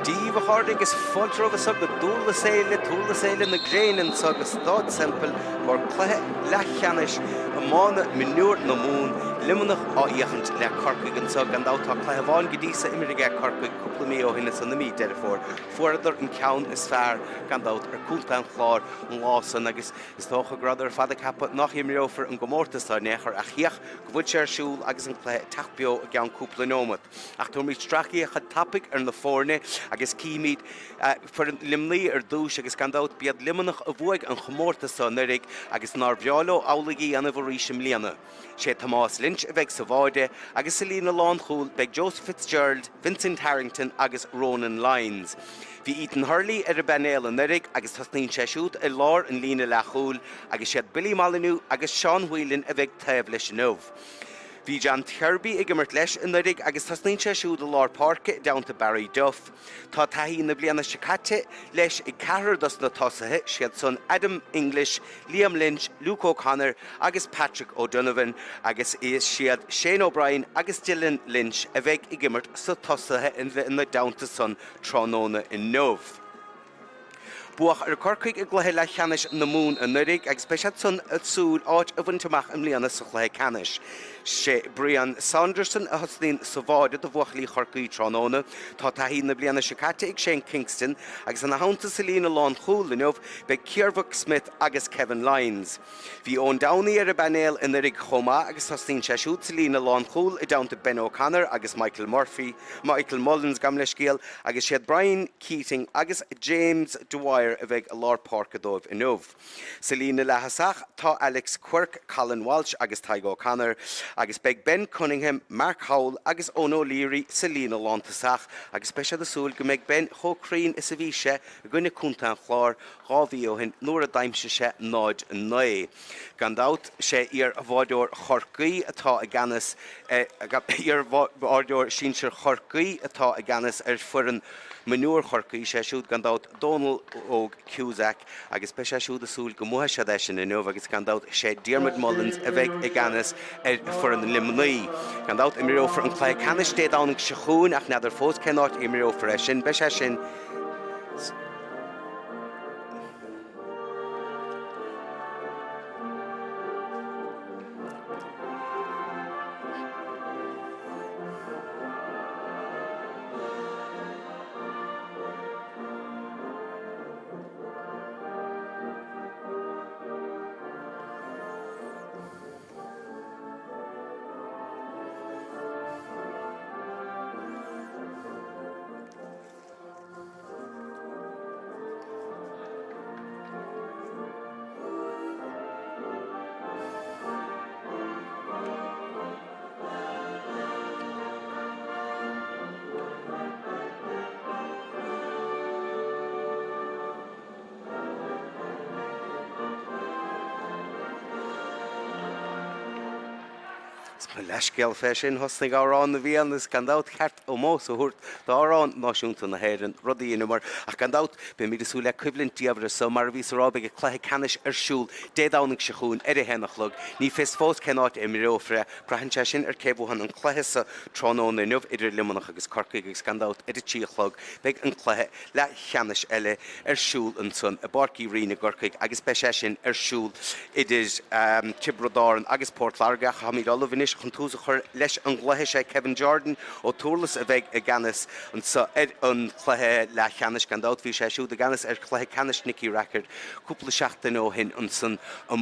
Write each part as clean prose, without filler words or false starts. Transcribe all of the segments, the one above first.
Dia daoibh a chairde agus fáilte romhaibh anso go Dúrlas Éile, Dúrlas Éile na gréine anso go Stáid Semple i gcomhair cluiche leathcheannais iomána mionúir na Mumhan, Luimneach á fhiachaint le Corcaigh anso. Gan dabht tá cluiche amháin go dtí so imeartha ag Corcaigh cúpla mí ó shin ansan i mí Deireadh Fómhair. Fuaireadar an ceann is fearr gan dabht ar Contae an Chláir an lá san agus is dócha go rabhadar ar fad ag ceapadh nach imreofar an gcomórtas so in aon chor ach féach go bhfuil sé ar siúl agus an cluiche ag teacht beo i gceann cúpla neomat. Ach tabharfaimid sracfhéachaint tapaidh ar na foirne agus cífimid foireann Luimnigh ar dtús agus gan dabht b'iad Luimneach a bhuaigh an chomórtas so anuraidh agus nár bhreá leo amhlaidh a dhéanamh arís i mbliana. Sé Tomás Lynch a bheidh sa bháide agus sa líne lánchúil beidh Joseph Fitzgerald, Vincent Harrington agus Ronan Lyons. Bhí Ethan Hurley ar an bpainéal anuraidh agus tosnaíonn sé siúd i lár an líne leathchúil agus siad Billy Molyneux agus Seán Whelan a bheidh taobh leis inniu. Bhí John Kirby ag imirt leis anuraidh agus tosnaíonn sé siúd i lár páirce i dteannta Barry Duff. Tá taithí na bliana seo caite leis ag ceathrar dos na tosaithe, siad san Adam English, Liam Lynch, Luke O'Connor agus Patrick O'Donovan agus is iad Shane O'Brien agus Dylan Lynch a bheidh ag imirt sna tosaithe ina dteannta san tráthnóna inniu. Buadh ar Corcaigh i gcluiche leathcheannais na Mumhan anuraidh agus beidh siad san ag súil áit a bhaint amach i mbliana sa chluiche ceannais. Sé Brian Saunderson a thosnaíonn sa bháide do bhuachaillí Chorcaí tráthnóna. Tá taithí na bliana seo caite ag Shane Kingston agus ina theannta sa líne lánchúil inniu beidh Ciarmhac Smith agus Kevin Lyons. Bhí Eoin Downey ar an bpainéal anuraidh chomh maith agus tosnaíonn sé siúd sa líne lánchúil i dteannta Ben O'Connor agus Michael Murphy, Michael Mullins gabh mo leithscéal, agus siad Brian Keating agus James Dwyer a bheidh i lár páirce dóibh inniu. Sa líne leath-thosach tá Alex Quirke, Colin Walsh agus Tadhg O'Connor agus beidh Ben Cunningham, Mark Howell agus Eoin O'Leary sa líne lántosach agus beidh siad ag súil go mbeidh Ben chomh cruinn is a bhí sé i gcoinne Contae an Chláir 2 mhí ó shin nuair a d'aimsigh sé 0-9. Gan dabht, sé iar-bháireoir Chorcaí atá i gceannas iar-bháireoir sinsir Chorcaí atá i gceannas ar foireann mionúir Chorcaí, sé siúd gan dabht Dónal Óg Cusack agus beidh sé siúd ag súil go mbuafaidh siad é sin inniu agus gan dabht sé Diarmuid Mullins a bheidh i gceannas ar foireann Luimnigh. Gan dabht imreofar an cluiche ceannais Dé Domhnaigh seo chugainn ach n'fheadar fós cén áit a imreofar é sin. Beidh sé sin. Is mo leithscéal fé sin, thosnaigh Amhrán na bhFiann agus gan dabht ceart ómós a thabhairt d'amhrán náisiúnta na hÉireann, rud a dheineamar. Ach gan dabht, beimid ag súil le coimhlint diamhair anso, mar a bhíos a rá, beidh an cluiche ceannais ar siúl Dé Domhnaigh seo chugainn ar a haon a chlog. Ní fios fós cén áit a imreofar é. Braitheann sé sin ar cé bhuann an cluiche so tráthnóna inniu idir Luimneach agus Corcaigh agus gan dabht ar a trí a chlog beidh an cluiche leathcheannais eile ar siúl ansan i bPáirc Uí Rinn i gCorcaigh agus beidh sé sin ar siúl idir Tiobraid Árann agus Port Láirge ach táimid ullamh anois chun tús a chur leis an gcluiche. Sé Kevin Jordan ó Thurlas a bheidh i gceannas anso ar an chluiche leathcheannais. Gan dabht bhí sé siúd i gceannas ar chluiche ceannais Nicky Rackard cúpla seachtain ó shin ansan i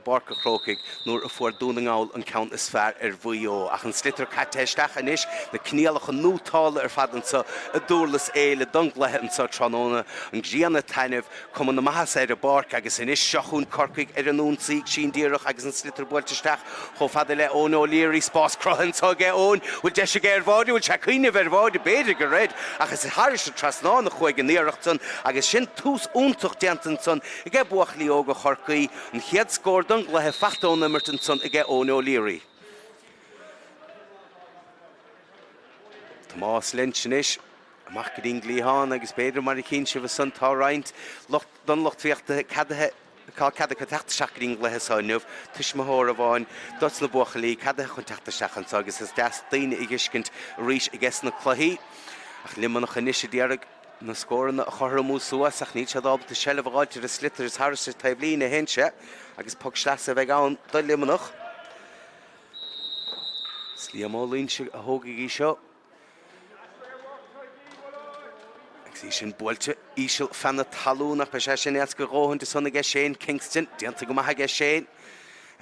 bPáirc an Chrócaigh nuair a fuair Dún na nGall an ceann is fearr ar Mhaigh Eo. Ach an sliotar caite isteach anois, na coinníollacha nótálta ar fad anso i nDurlas Éile don gcluiche anso tráthnóna. An ghrian ag taitneamh, cuma na maitheasa ar an bpáirc agus anois seo chugainn Corcaigh ar an ionsaí, síneadh díreach agus an sliotar buailte isteach chomh fada le Eoin O'Leary. Spás cruthaithe anso aige Eoin. Bhfuil deis aige ar bháide? Bhfuil sé ag cuimhneamh ar bháide? B'fhéidir go raibh ach is thairis an trasnán a chuaigh an iarracht san agus sin tús iontach déanta ansan aige buachaillí óga Chorcaí. An chéad scór don gcluiche faighte ón imirt ansan aige Eoin O'Leary. Tomás Lynch anois amach go dtí'n gcliathán agus b'fhéidir mar a chíonn sibh ansan tá roinnt lucht don lucht féachta ceadaithe tá cead acu teacht isteach go dtí'n gcluiche seo inniu. Tuismitheoir amháin dos na buachaillí ceadaithe chun teacht isteach anso agus is deas daoine a dh'fheiscint arís aige sna cluichí. Ach Luimneach anois a d'iarraidh na scóranna a chothromú suas ach níl siad ábalta seilbh a dh'fháilt ar an sliotar is thairis an taobhlíne a théann sé agus poc sleasa a bheidh ann do Luimneach. Is Liam Ó Loingsigh a thógfaidh í seo. Agus í sin buailte íseal feadh na talún ach beidh sé sin éasca a dhóthaint ansan aige Shane Kingston. Déanta go maith aige Shane.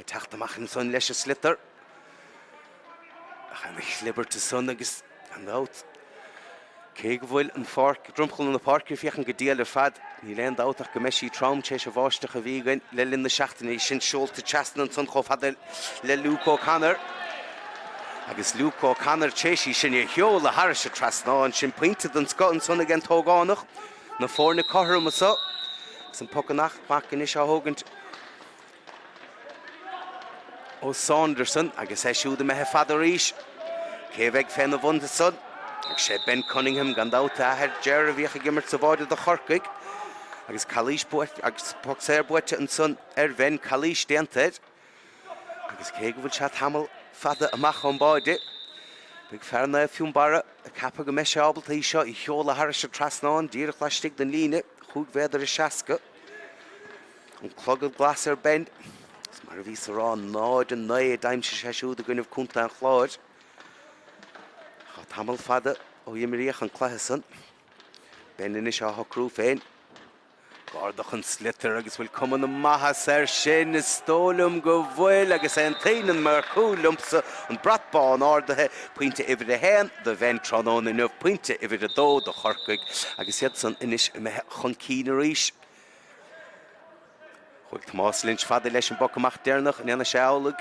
Ag teacht amach ansan leis an sliotar. Ach ana chlibirt ansan agus gan dabht, cé go bhfuil an pháirc, dromchla na páirce ag féachaint go diail ar fad, níl aon dabht ach go mbeidh sí trom tar éis an bháisteach a bhí againn le linn na seachtaine. Í sin seolta trasna ansan chomh fada le Luke O'Connor. Agus Luke O'Connor tar éis í sin a sheoladh thairis an trasnán. Sin pointe den scoth ansan ag an t-ógánach. Na foirne cothrom anso. Agus an poc amach anois á thógaint. Ó Saunderson agus é siúd imithe fada arís. Cé a bheidh féna bhun ansan? Agus sé Ben Cunningham gan dabht, a athair Ger a bhíodh ag imirt sa bháide do Chorcaigh. Agus calaois buaite, agus poc saor buaite ansan ar Bhen, calaois déanta air. Agus cé go bhfuil sé tamall fada amach ón báide, beidh fear Naomh Fionnbarra ag ceapadh go mbeidh sé ábalta í seo a sheoladh thairis an trasnán díreach laistigh den líne, chúig mhéadar is 60. An clogad glas ar Ben. Is mar a bhíos a rá, 0-9 a d'aimsigh sé siúd i gcoinnibh Contae an Chláir. Tá tamall fada ó imríodh an cluiche san. Ben anois á shocrú féin. Ag ardach an sliotar agus bhfuil cuma na maitheasa air sin? Is dóigh liom go bhfuil agus aontaíonn an maor cúil liomsa an brat bán ardaithe, pointe uimhir a haon do Bhen tráthnóna inniu, pointe uimhir a dó do Chorcaigh agus iad san anois imithe chun cinn arís. Chuaigh Tomás Lynch fada leis an bpoc amach deireanach, an ndéanfaidh sé amhlaidh?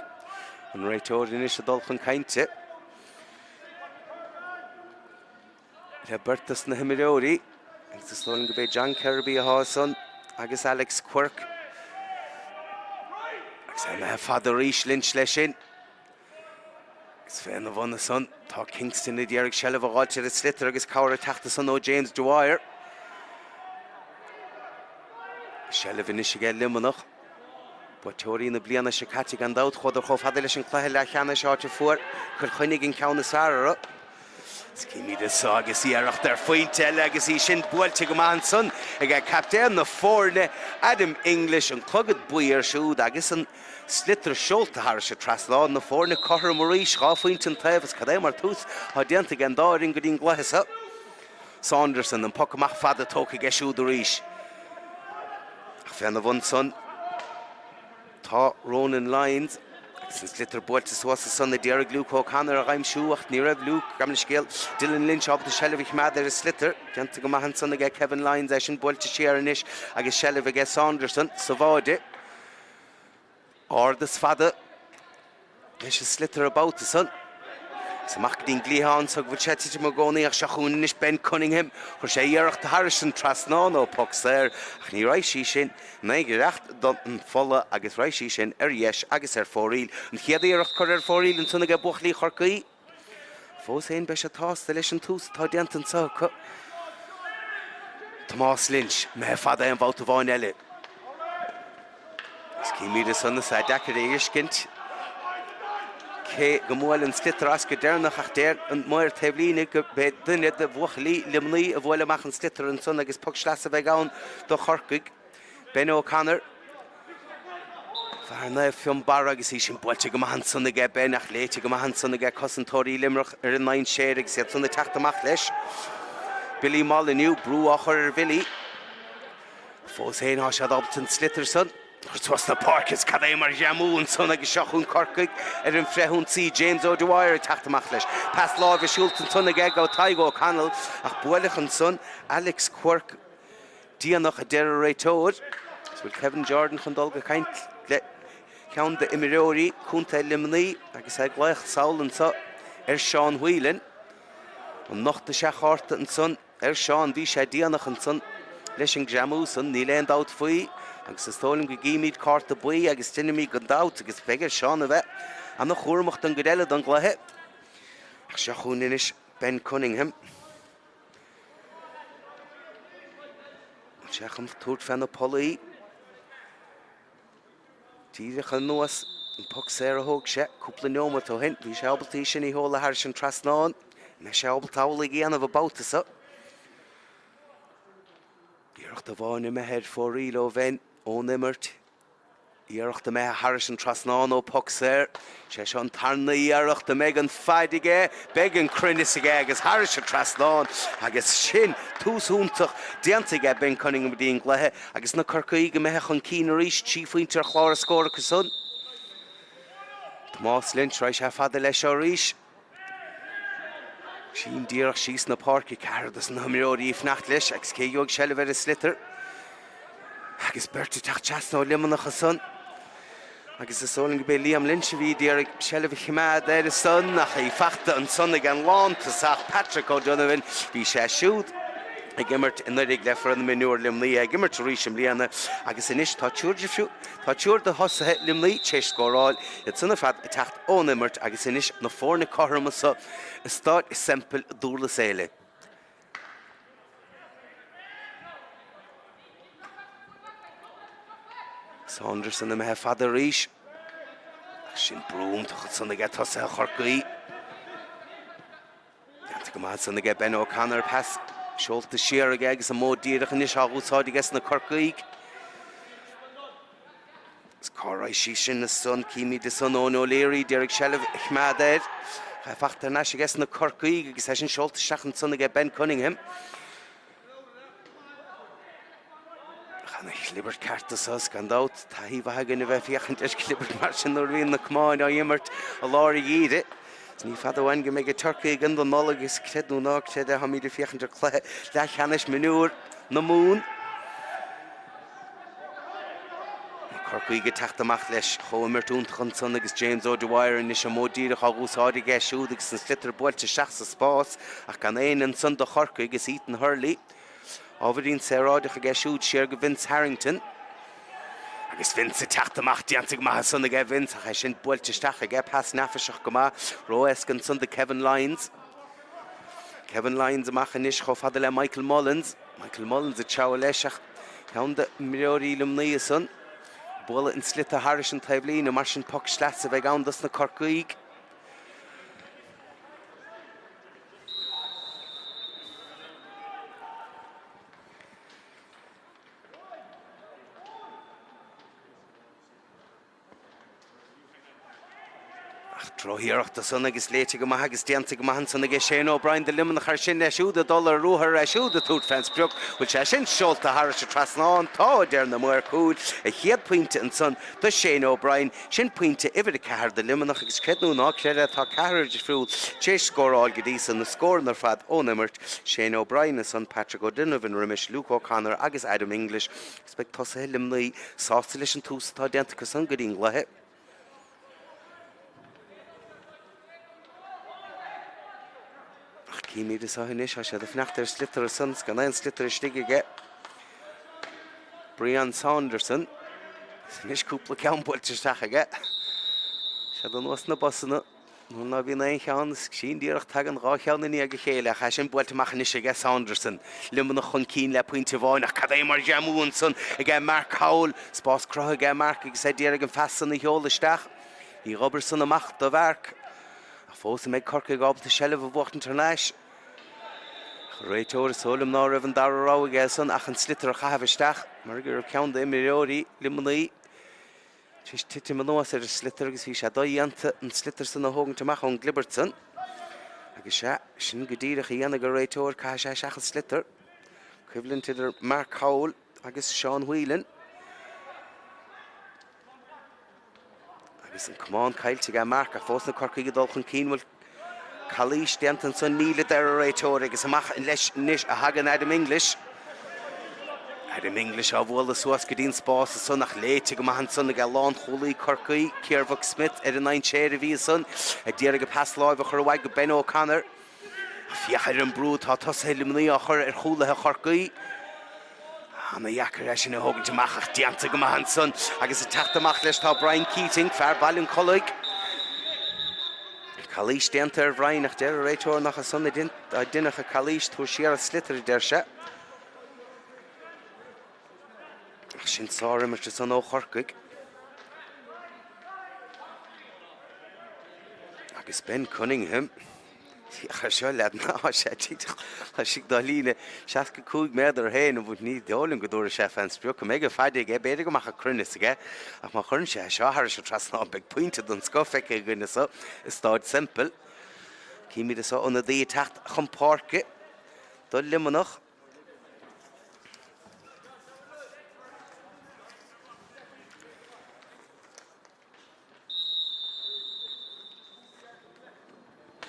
An réiteoir anois ag dul chun cainte le beirt dos na himreoirí agus is dóigh liom gurb é John Kirby atá ansan agus Alex Quirke. Agus é imithe fada arís Lynch leis sin. Agus féna bhun ansan tá Kingston ag iarraidh seilbh a dh'fháilt ar an sliotar agus cabhair ag teacht ansan ó James Dwyer. Seilbh anois aige Luimneach. Buaiteoirí na bliana seo caite gan dabht, chuadar chomh fada leis an cluiche leathcheannais áit a fuair Cill Chainnigh an ceann is fearr orthu. Is címid anso agus iarracht ar phointe eile agus í sin buailte go maith ansan ag captaen na foirne, Adam English, an clogad buí air siúd agus an sliotar seolta thairis an trasnán, na foirne cothrom arís, 2 phointe an taobh is cad é mar tús atá déanta ag an dá fhoireann go dtí an gcluiche seo. Saunderson, an poc amach fada tógtha aige siúd arís. Ach féna bhun san tá Ronan Lyons agus an sliotar buailte suas ansan a d'iarraidh Luke O'Connor a dh'aimsiú ach ní raibh Luke, gabh mo leithscéal, Dylan Lynch ábalta seilbh a choimeád ar an sliotar. Déanta go maith ansan aige Kevin Lyons é sin buailte siar anois agus seilbh aige Saunderson sa bháide. Ard is fada leis an sliotar an babhta san. Is amach go dtí'n gcliathán so go bhfuil sé ag titim i gcónaí ach seo chugainn anois Ben Cunningham. Chuir sé iarracht thairis an trasnán ó poc saor ach ní raibh sí sin i ngiorracht don pholla agus raibh sí sin ar dheis agus ar fóraoil. An chéad iarracht curtha ar fóraoil ansan aige buachaillí Chorcaí. Fós féin beidh siad sásta leis an tús atá déanta anseo acu. Tomás Lynch, imithe fada aon bhabhta amháin eile. Is címid ansan is é deacair a fheiscint cé go mbuail an sliotar as go deireanach ach deir an maor taobhlíne go b'é duine de bhuachaillí Luimnigh a bhuail amach an sliotar ansan agus poc sleasa a bheidh ann do Chorcaigh. Ben O'Connor, fear Naomh Fionnbarra agus í sin buailte go maith ansan aige Ben ach léite go maith ansan aige cosantóirí Luimneach ar an ndainséar agus iad san ag teacht amach leis. Billy Molyneux, brú á chur ar Bhilly. Fós féin tá siad ábalta an sliotar san a chur suas na páirce is cad é mar ghreamú ansan agus seo chugainn Corcaigh ar an bhfrithionsaí James O'Dwyer ag teacht amach leis. Pas láimhe siúlta ansan aige go Tadhg O'Connell ach buaileadh ansan Alex Quirke déanach, a deir an réiteoir. Is bhfuil Kevin Jordan chun dul go caint le ceann d'imreoirí Contae Luimnigh agus é ag glaoch sall anseo ar Seán Whelan. An nochtadh is ea chárta ansan ar Seán. Bhí sé déanach ansan leis an greamú san, níl aon dabht faoi. Agus is dóigh liom go gcímid cárta buí agus déanaimid gan dabht agus beidh ar Seán a bheith ana-chúramach don gcuid eile don gcluiche. Ach seo chugainn anois Ben Cunningham. Sé chun tabhairt fé na pollaí. Díreach anuas an poc saor a thóg sé cúpla neomat ó shin. Bhí sé ábalta í sin a sheoladh thairis an trasnán. An mbeidh sé ábalta amhlaidh a dhéanamh an babhta seo? Iarracht amháin imithe ar fóraoil ó Bhen ón imirt. Iarracht imithe thairis an trasnán ó poc saor. Sé seo an tarna iarracht an mbeidh an faid aige, beidh an cruinneas aige agus thairis an trasnán agus sin tús iontach déanta aige Ben Cunningham go dtí an gcluiche agus na Corcaígh imithe chun cinn arís, 3 phointe ar chlár a scór acu san. Tomás Lynch, raghaidh sé fada leis seo arís. Sin díreach síos na páirce, ceathrar dos na himreoirí ag fanacht leis agus cé a gheobhaidh seilbh ar an sliotar? Agus beirt ag teacht trasna ó Luimneach ansan. Agus is dóigh liom gurb é Liam Lynch a bhí ag iarraidh seilbh a choimeád air ansan ach í fachta ansan ag an lántosach Patrick O'Donovan. Bhí sé siúd ag imirt anuraidh le foireann mionúir Luimnigh, ag imirt arís i mbliana agus anois tá triúr tá triúr de thosaithe Luimnigh tar éis scóráil, iad san ar fad ag teacht ón imirt agus anois na foirne cothrom anso i Stáid Semple i Durlas Éile. Saunderson imithe fada arís. Ach sin brú iontach ansan aige tosaithe Chorcaí. Déanta go maith ansan aige Ben O'Connor, pas seolta siar aige agus an modh díreach anois á úsáid aige sna Corcaígh. Is cá raghaidh sí sin ansan? Címid ansan Eoin O'Leary d'iarraidh seilbh a choimeád air. É fachta thar n-ais aige sna Corcaígh agus é sin seolta isteach ansan aige Ben Cunningham. Ana-chlibirt ceart anso is gan dabht taithí mhaith againn a bheith ag féachaint ar chlibirt mar sin nuair a bhíonn na camáin á imirt i lár an gheimhridh. Is ní fada uainn go mbeidh an turcaí againn don Nollaig agus creid nó ná creid é táimid ag féachaint ar chluiche leathcheannais mionúir na Mumhan. Na Corcaígh ag teacht amach leis. Chomhimirt iontach ansan agus James O'Dwyer anois an modh díreach á úsáid aige siúd agus an sliotar buailte isteach sa spás ach gan éinne ansan do Chorcaigh is Ethan Hurley. Ábhairín saoráideach aige siúd siar go Vince Harrington. Agus Vince ag teacht amach, déanta go maith ansan aige Vince ach é sin buailte isteach aige, pas neafaiseach go maith, ró-éasca ansan do Kevin Lyons. Kevin Lyons amach anois chomh fada le Michael Mullins. Michael Mullins ag treabhadh leis ach ceann d'imreoirí Luimnigh ansan. Bualadh an sliotar thairis an taobhlíne, mar sin poc sleasa a bheidh ann dos na Corcaígh. Ach drochiarracht ansan agus léite go maith agus déanta go maith ansan aige Shane O'Brien do Luimneach air sin é siúd ag dul ar ruathar, é siúd ag tabhairt fén sprioc. Bhfuil sé sin seolta thairis an trasnán? Tá, a deir na maoir cúil. A chéad pointe ansan do Shane O'Brien. Sin pointe uimhir 4 do Luimneach agus creid nó ná creid é tá ceathrar difriúil tar éis scóráil go dtí so, na scóranna ar fad ón imirt. Shane O'Brien ansan, Patrick O'Donovan roimis, Luke O'Connor agus Adam English. Agus beidh tosaithe Luimnigh sásta leis an tús atá déanta acu san go dtí an gcluiche. Ach címid anseo anois, tá siad ag fanacht ar sliotar ansan, 's gan aon sliotar istigh aige Brian Saunderson. Is anois cúpla ceann buailte isteach aige. Siad anuas na busanna. Nuair ná bíonn aon cheann, is sin díreach tagann 2 cheann i ndiaidh a chéile ach é sin buailte amach anois aige Saunderson. Luimneach chun cinn le pointe amháin ach cad é mar ghreamú ansan aige Mark Howell. Spás cruthaithe aige Mark agus é d'iarraidh an phas san a sheoladh isteach. Ní dh'obair san amach do Mhark. Ach fós an mbeidh Corcaigh ábalta seilbh a bhuachtaint thar n-ais? Ach an réiteoir, is dóigh liom ná raibh an dara rogha aige san ach an sliotar a chaitheamh isteach mar go raibh ceann d'imreoirí Luimnigh Tar éis titim anuas ar an sliotar agus bhí sé dodhéanta an sliotar san a thógaint amach ón gclibirt san. Agus sea, sin go díreach a dhéanfaidh an réiteoir, caithfidh sé isteach an sliotar. Coimhlint idir Mark Howell agus Seán Whelan. Agus an camán caillte aige Mark ach fós na Corcaígh ag dul chun cinn bhfuil Calaois déanta ansan, níl a deir an réiteoir agus amach leis anois a thagann Adam English. Adam English á bhualadh suas go dtí an spás ansan ach léite go maith ansan aige lánchúlaí Chorcaí, Ciarmhac Smith ar an ndainséar a bhí ansan ag iarraidh an pas láimhe a chur i bhfad go Ben O'Connor. Féach ar an brú atá tosaithe Luimnigh á chur ar chúlaithe Chorcaí. Ana-dheacair é sin a thógaint amach ach déanta go maith ansan agus ag teacht amach leis tá Brian Keating, fear Bhaile an Chollaigh. Calaois déanta ar Bhrian ach deir an réiteoir nach as san a deineadh an calaois, tabhair siar an sliotar a deir sé. Ach sin sárimirt ansan ó Chorcaigh. Agus Ben Cunningham. Féach air seo, leaid, tá sé laistigh dá líne 65 méadar féin, ní dóigh liom go dtabharfaidh sé fén sprioc. An mbeidh an fead aige? B'fhéidir go mbeadh an cruinneas aige, ach má chuireann sé é seo thairis an trasnán, beidh pointe den scoth feicthe againn anso i Stáid Semple. Címid anso ionadaí ag teacht chun páirce do Luimneach.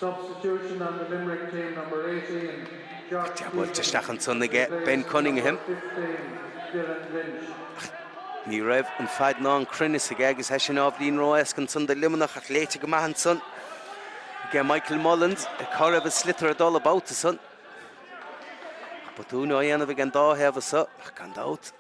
Substitution on the Limerick team, number 18, Josh Tá buailte Keating, isteach ansan aige replaced Ben by Cunningham. number 15, Dylan Lynch. Ach ní raibh an fead ná an cruinneas aige agus é sin ábhairín ró-éasca ansan do Luimneach ach léite go maith ansan aige Michael Mullins. Cá raibh an sliotar ag dul an babhta san? Botún á dhéanamh ag an dá thaobh anso ach gan dabht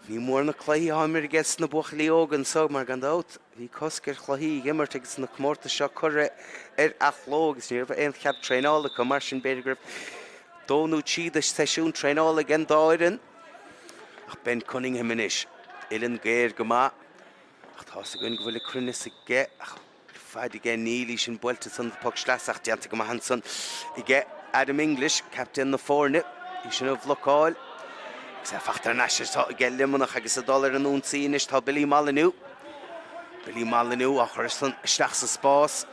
Ní mór na cluichí atá imeartha aige na buachaillí óga anso mar gan dabht bhí cosc ar chluichí a imirt agus na comórtais seo curtha ar athló agus ní raibh aon chead traenála acu mar sin b'fhéidir go raibh dó nó trí de seisiún traenála ag an dá fhoireann. Ach Ben Cunningham anois, uillinn géar go maith ach tá's againn go bhfuil an cruinneas aige ach Faid aige níl í sin buailte san poc sleasach déanta go maith ansan aige Adam English, captaen na foirne, í sin a bhlocáil agus é fachta thar n-ais anseo aige Luimneach agus ag dul ar an ionsaí anois tá Billy Molyneux. Billy Molyneux á chur san isteach sa spás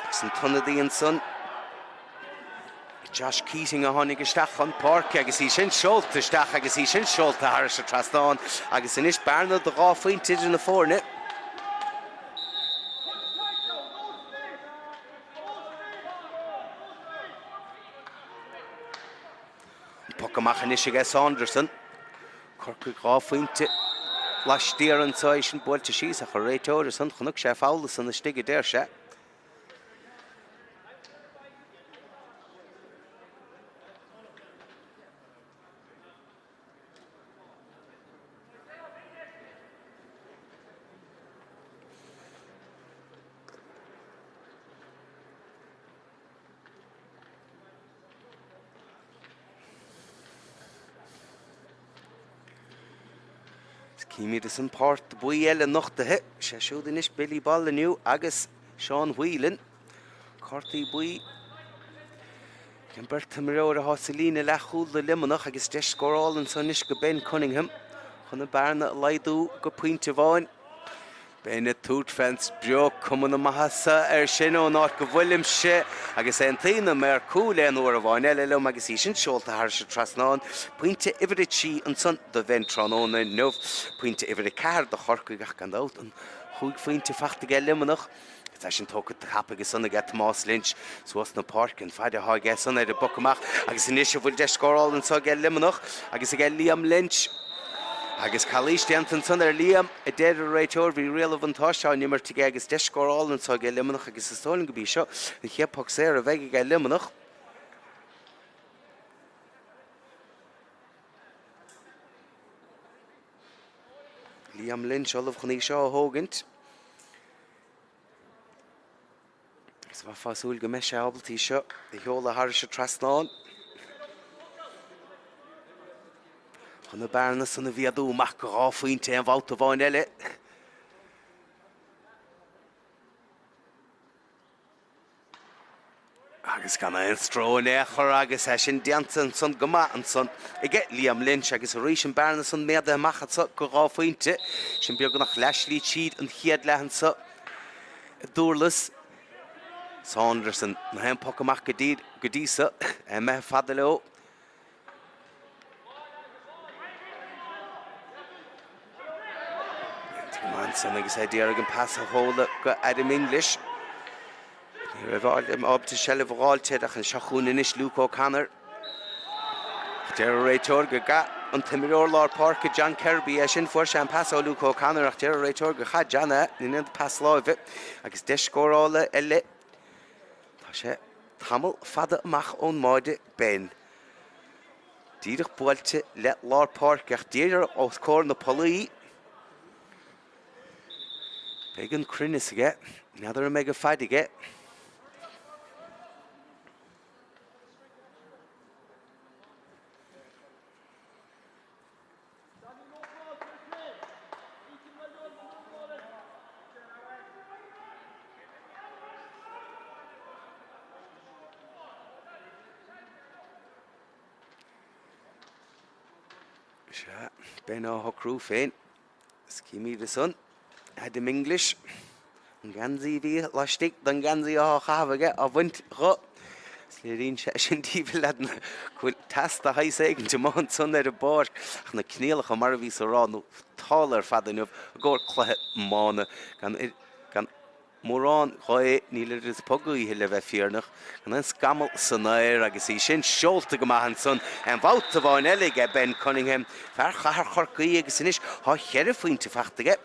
agus an t-ionadaí ansan. Josh Keating a tháinig isteach chun páirce agus í sin seolta isteach agus í sin seolta thairis an trasnán agus anois bearna de dhá phointe idir na foirne. An poc amach anois aige Saunderson. Corcaigh dhá phointe laistiar anseo, í sin buailte síos ach an réiteoir ansan chonaic sé foul ansan istigh a deir sé. Címid ansan páirt buí eile nochtaithe, sé siúd anois Billy Molyneux agus Seán Whelan. Cártaí buí ag an beirt imreoir atá sa líne leathchúil do Luimneach agus deis scórála anso anois go Ben Cunningham chun an bearna a laghdú go pointe amháin. Ben ag tabhairt fén sprioc, cuma na maitheasa air sin ón áit go bhfuilimse agus aontaíonn an méar cúil aon uair amháin eile liom agus í sin seolta thairis an trasnán. Pointe uimhir a 3 ansan do Bhen tráthnóna inniu, pointe uimhir a 4 do Chorcaigh ach gan dabht an chúig phointe fachta aige Luimneach. Is é sin tógtha tapaidh ansan aige Tomás Lynch suas na páirce, an faid atá aige san ar an bpoc amach agus anois an bhfuil deis scórála anso aige Luimneach agus aige Liam Lynch. Agus calaois déanta ansan ar Liam, a deir an réiteoir, bhí riail an bhuntáiste á n-imirt aige agus deis scórála anso aige Luimneach agus is dóigh liom go b'í seo an chéad poc saor a bheidh aige Luimneach. Liam Lynch ullamh chun í seo a thógaint. Agus bheifeá ag súil go mbeidh sé ábalta í seo a sheoladh thairis an trasnán. Chun an bearna san a mhéadú amach go dhá phointe aon bhabhta amháin eile. Agus gan aon stró in aon chor agus é sin déanta ansan go maith ansan aige Liam Lynch agus arís an bearna san méadaithe amach anso go dhá phointe. Sin beagnach leathshlí tríd an chéad leath anso i nDurlas. Saunderson, an t-aon poc amach go dtí go dtí so, é imithe fada leo. Ansan agus é d'iarraidh an pas a sheoladh go Adam English. Ní raibh ábalta seilbh a dh'fháilt air ach anseo chugainn anois Luke O'Connor. Deir an réiteoir go gcaith an t-imreoir lár páirce John Kirby é sin. Fuair sé an pas ó Luke O'Connor ach deir an réiteoir gur chaith John é in ionad pas láimhe agus deis scórála eile. Tá sé tamall fada amach ón mbáide Ben. Díreach buailte le lár páirce ach díreach os comhair na pollaí. Beidh an cruinneas aige. N'fheadar an mbeidh an faid aige. Sea, Ben á shocrú féin. Is címid ansan Adam English, an geansaí a bhí laistigh den gheansaí á chaitheamh aige, á bhaint dho. Is léiríonn sé sin daoibh, a leaideanna, go bhfuil teas de shaghas éigint amuigh ansan ar an bpáirc. Ach na coinníollacha, mar a bhíos a rá, nótálta ar fad inniu i gcomhair cluiche iomána, gan, gan mórán gaoth, níl oiread is puth gaoithe le bheith fírinneach, gan aon scamall san aer agus í sin seolta go maith ansan aon bhabhta amháin eile aige Ben Cunningham, fear chathair Chorcaí agus anois thá cheithre phointe fachta aige.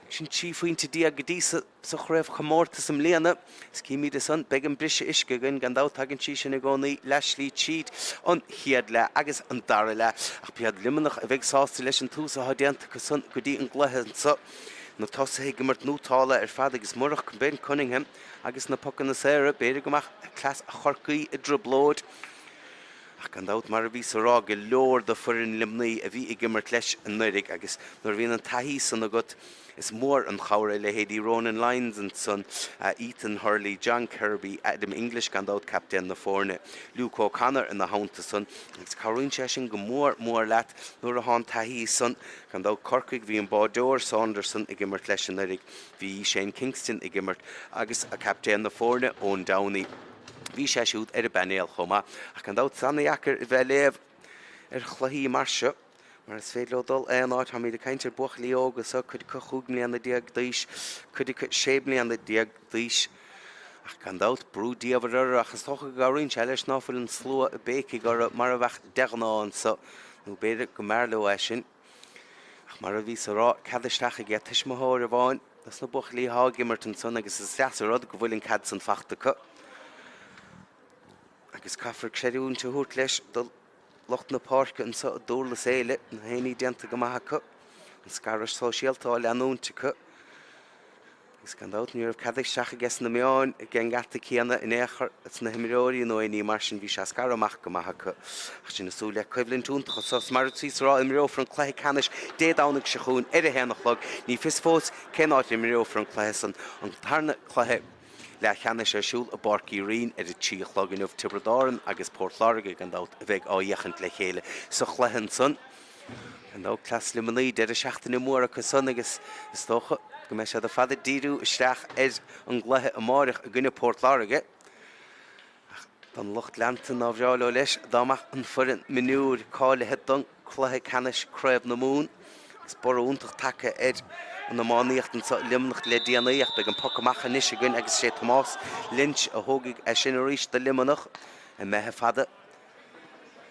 Sin 13 phointe go dtí sa chraobhchomórtas i mbliana. Is címid ansan, beidh an briseadh uisce againn, gan dabht tagann sí sin i gcónaí leathshlí tríd an chéad leath agus an dara leath. Ach b'iad Luimneach a bheidh sásta leis an tús atá déanta acu san go dtí an gcluiche anso. Na tosaithe ag imirt nótálta ar fad agus murach Ben Cunningham agus na pocanna saora, b'fhéidir go mbeadh cleas Chorcaí i dtrioblóid. Ach gan dabht, mar a bhíos a rá, go leor de foireann Luimnigh a bhí ag imirt leis anuraidh agus nuair a bhíonn an taithí san agat, is mór an chabhair é leithéidí Ronan Lyons ansan, Ethan Hurley, John Kirby, Adam English gan dabht, captaen na foirne, Luke O'Connor ina theannta san agus cabhraíonn sé sin go mór mór leat nuair atá an taithí san. Gan dabht Corcaigh, bhí an báideoir Saunderson ag imirt leis anuraidh, bhí Shane Kingston ag imirt agus captaen na foirne Eoin Downey. Bhí sé siúd ar an bpainéal chomh maith. Ach gan dabht, is ana-dheacair a bheith ag léamh ar chluichí mar seo, mar is féidir leo dul aon áit. Táimid ag caint ar buachaillí óga so, cuid acu 15 mbliana d'aois, cuid acu 16 mbliana d'aois. Ach gan dabht, brú diamhair orthu, ach is dócha go gcabhraíonn sé leis ná fuil an slua ag béicigh orthu mar a bheadh de ghnáth anso, nó b'fhéidir go mb'fhearr leo é sin. Ach mar a bhíos a rá, cead isteach aige tuismitheoir amháin dos na buachaillí athá ag imirt ansan agus is deas an rud go bhfuil an cead san fachta acu. Agus caithfear creidiúint a thabhairt leis do lucht na páirce anso i nDurlas Éile, na haon ní déanta go maith acu, an scaradh sóisialta á leanúint acu. Agus gan dabht ní raibh cead isteach aige sna meáin ag an ngeata céanna in aon chor is na himreoirí nó aon ní mar sin, bhí sé scartha amach go maith acu. Ach sinn ag súil le coimhlint iontach anso is mar a bhíos a rá imreofar an cluiche ceannais Dé Domhnaigh seo chugainn ar a haon a chlog. Ní fios fós cén áit a imreofar an cluiche san, an tarna cluiche leathcheannais ar siúl i bPáirc Uí Rinn ar a 3 a chlog inniu. Tiobraid Árann agus Port Láirge gan dabht a bheidh á fhéachaint le chéile sa chluiche ansan. Ar ndóigh, cleas Luimnigh, deireadh seachtaine mór acu san agus is dócha go mbeidh siad ar fad ag díriú isteach ar an gcluiche amáireach i gcoinne Port Láirge. Ach don lucht leanta nár bhreá leo leis dá mbeadh an foireann mionúir cáilithe don cluiche ceannais Craobh na Mumhan agus borradh iontach tagtha ar an iománaíocht anseo i Luimneach le déanaí ach beidh an poc amach anois againn agus is é Tomás Lynch a thógfaidh é sin arís do Luimneach imithe fada.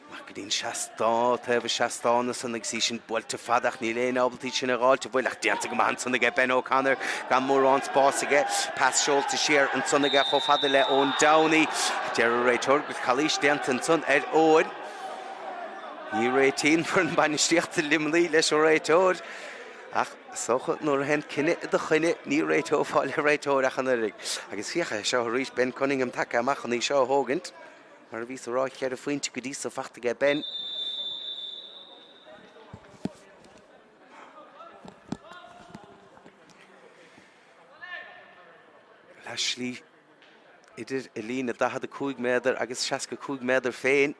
Amach go dtí an seastán, taobh an seastáin ansan agus í sin buailte fada ach níl éinne ábalta í sin a dh'fháilt, an bhfuil? Ach déanta go maith ansan aige Ben O'Connor gan mórán spáis aige. Pas seolta siar ansan aige chomh fada le Eoin Downey. Deir an réiteoir go bhfuil calaois déanta ansan ar Eoin. Ní réitíonn foireann bainistíochta Luimnigh leis an réiteoir ach is dócha nuair a théann cinneadh i do choinne ní réiteofá le réiteoir ach an oiread. Agus féach air seo arís, Ben Cunningham tagtha amach chun í seo a thógaint. Mar a bhíos a rá, cheithre phointe go dtí so fachta aige Ben. Leath slí idir an líne 45 méadar agus 65 méadar féin.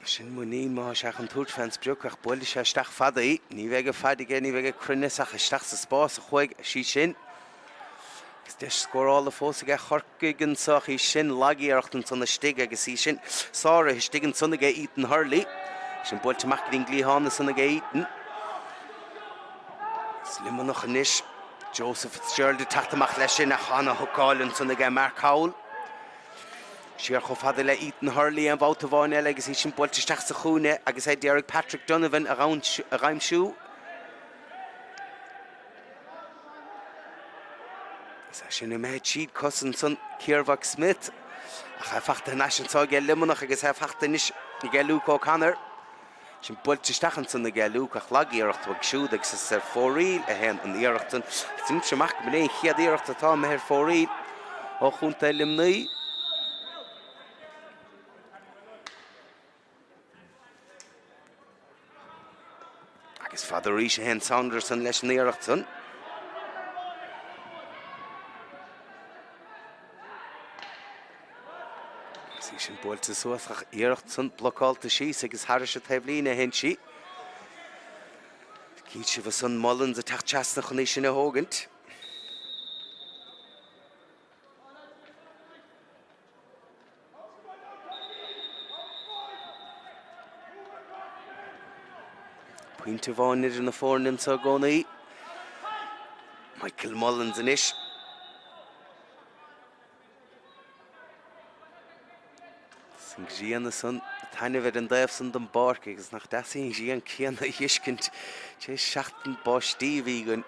Sin muinín má tá sé chun tabhairt fén sprioc ach buailfidh sé isteach fada í. Ní bheidh an faid aige, ní bheidh an cruinneas ach isteach sa spás a chuaigh sí sin. Agus deis scórála fós aige Chorcaigh anso ach í sin lag-iarracht ansan istigh agus í sin sáraithe istigh ansan aige Ethan Hurley. Sin buailte amach go dtí'n gcliathán ansan aige Ethan. Is Luimneach anois. Joseph Fitzgerald ag teacht amach leis sin ach ana-thucáil ansan aige Mark Howell. Siar chomh fada le Ethan Hurley aon bhabhta amháin eile agus í sin buailte isteach sa chúinne agus é d'iarraidh Patrick Donovan a dh'aimsiú. Is é sin imithe tríd cos ansan Ciarmhac Smith ach é fachta thar n-ais anso aige Luimneach agus é fachta anois aige Luke O'Connor. Sin buailte isteach ansan aige Luke ach lag-iarracht uaidh siúd agus is ar fóraoil a théann an iarracht san. Deinimse amach go mb'in é an chéad iarracht atá imithe ar fóraoil ó chontae Luimnigh. Agus fada arís a théann Saunderson leis an iarracht san. Is í sin buailte suas ach iarracht san blocálta síos agus thairis an taobhlíne a théann sí. Cinnte ansan Mullins ag teacht trasna chun í sin a thógaint. Pointe amháin idir na foirne anseo i gcónaí. Michael Mullins anois. Is an ghrian ansan ag taitneamh ar an dtaobh san den bpáirc agus nach deas í an ghrian céanna a fheiscint tar éis seachtain báistí a bhí againn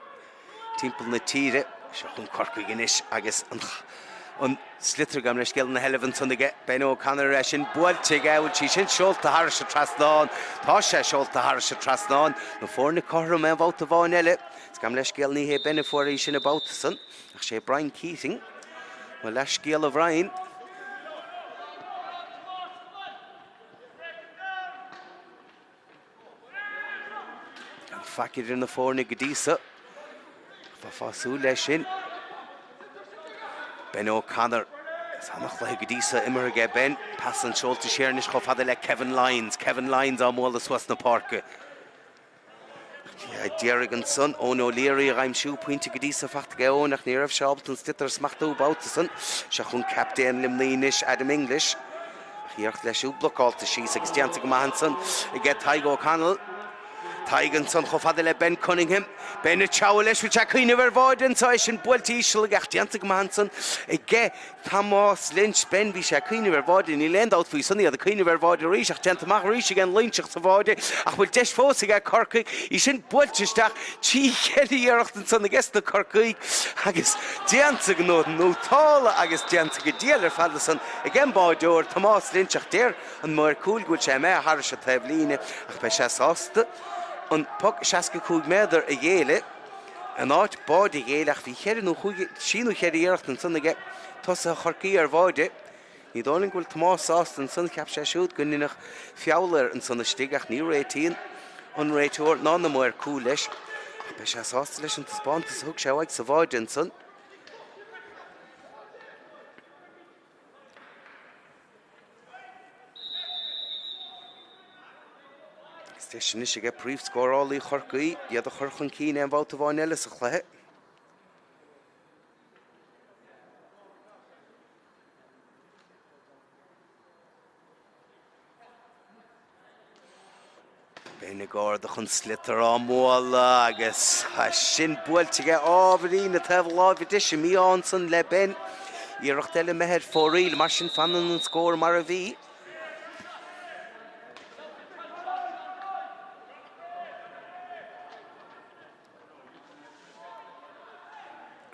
timpeall na tíre. Seo chugainn Corcaigh anois agus an an sliotar gabh mo leithscéal ina sheilbh ansan aige Ben O'Connor é sin buailte aige bhfuil sí sin seolta thairis an trasnán. Tá sé seolta thairis an trasnán. Na foirne cothrom aon bhabhta amháin eile. Is gabh mo leithscéal ní hé Ben a fuair í sin an babhta san. Ach sé Brian Keating, mo leathscéal a Bhriain. Gan faic idir na foirne go dtí so. Bheifeá ag súil leis sin. Ben O'Connor. Is an-chluiche go dtí so imeartha aige Ben. Pas an seolta siar anois chomh fada le Kevin Lyons. Kevin Lyons á mbualadh suas na páirce. D'iarraidh ansan Eoin O'Leary a dh'aimsiú, pointe go dtí so fachta aige Eoin ach ní raibh sé ábalta an sliotar a smachtú babhta san. Seo chugainn captaen Luimnigh anois, Adam English. Ach iarracht leis siúd blocálta síos agus déanta go maith ansan aige Tadhg O'Connell. Tadhg ansan chomh fada le Ben Cunningham. Ben ag treabhadh leis, bhfuil sé ag cuimhneamh ar bháide anso, é sin buailte íseal aige ach déanta go maith ansan aige Tomás Lynch, Ben, bhí sé ag cuimhneamh ar bháide, níl aon dabht faoi san, iad ag cuimhneamh ar bháide arís ach déanta amach arís ag an Loingseach sa bháide ach bhfuil deis fós aige Corcaigh, í sin buailte isteach 3 cheithre iarracht ansan aige sna Corcaígh agus déanta go nótálta agus déanta go diail ar fad ansan ag an báideoir Tomás Lynch ach deir an maor cúil go bhfuil sé imithe thairis an taobh líne ach beidh sé sásta an poc 65 méadar a ghéilleadh. In áit báide a ghéilleadh ach bhí cheithre nó chúig, trí nó cheithre iarracht ansan aige tosaithe Chorcaí ar bháide. Ní dóigh liom go bhfuil Tomás sásta ansan, cheap sé siúd go ndeineadh feall air ansan istigh ach ní réitíonn an réiteoir ná na maoir cúil leis. Ach beidh sé sásta leis an taispeántas a thug sé uaidh sa bháide ansan. Agus deis anois aige príomhscórálaí Chorcaí iad a chur chun cinn aon bhabhta amháin eile sa chluiche. Ben ag ardach an sliotar á mbualadh agus sin buailte aige ábhairín na taobh láimhe deise. Mí-ádh ansan le Ben. Iarracht eile imithe ar fóraoil, mar sin fanann an scór mar a bhí.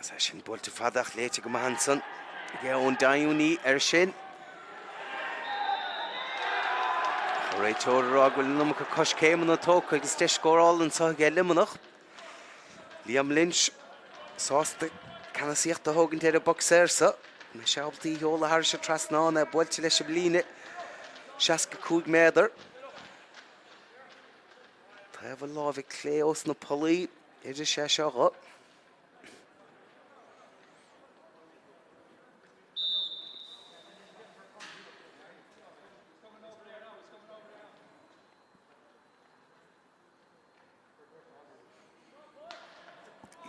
Is é sin buailte fada ach léite go maith ansan ag Eoin Downey air sin. An réiteoir ag rá go bhfuil an iomarca coiscéimeanna tógtha agus deis scórála anseo aige Luimneach. Liam Lynch sásta ceannasaíocht a thógaint ar an bpoc saor so. An mbeidh sé ábalta í a sheoladh thairis an trasnán, é buailte leis an líne 65 méadar. Taobh a láimhe clé ós na pollaí, oirfidh sé seo dho.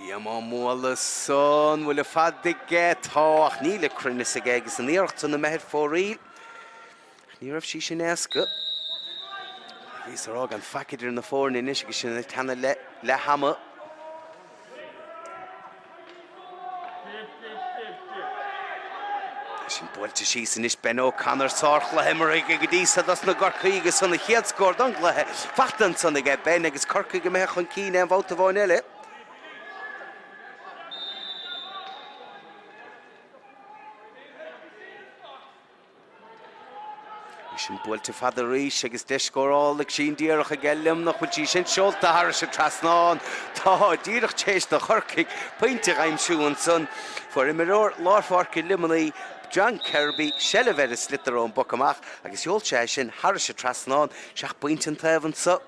Liam á mbualadh san, bhfuil an fad aige? Tá, ach níl an cruinneas aige agus an iarracht san imithe ar fóraoil. Ach ní raibh sí sin éasca. Bhíos a rá gan faic idir na foirne anois agus sinn ag teannadh le leath ama. Sin buailte síos anois Ben O'Connor sárchluiche imeartha aige go dtí so dos na gCorcaígh agus san a chéad scór don gcluiche fachta ansan aige Ben agus Corcaigh imithe chun cinn aon bhabhta amháin eile. Í sin buailte fada arís agus deis scórála ag sín díreach aige Luimneach bhfuil sí sin seolta thairis an trasnán. Tá, díreach tar éis do Chorcaigh pointe a aimsiú ansan. Fuair imreoir lár pháirce Luimnigh, John Kirby, seilbh ar an sliotar ón bpoc amach agus sheol sé é sin thairis an trasnán. Seach pointe an taobh anso.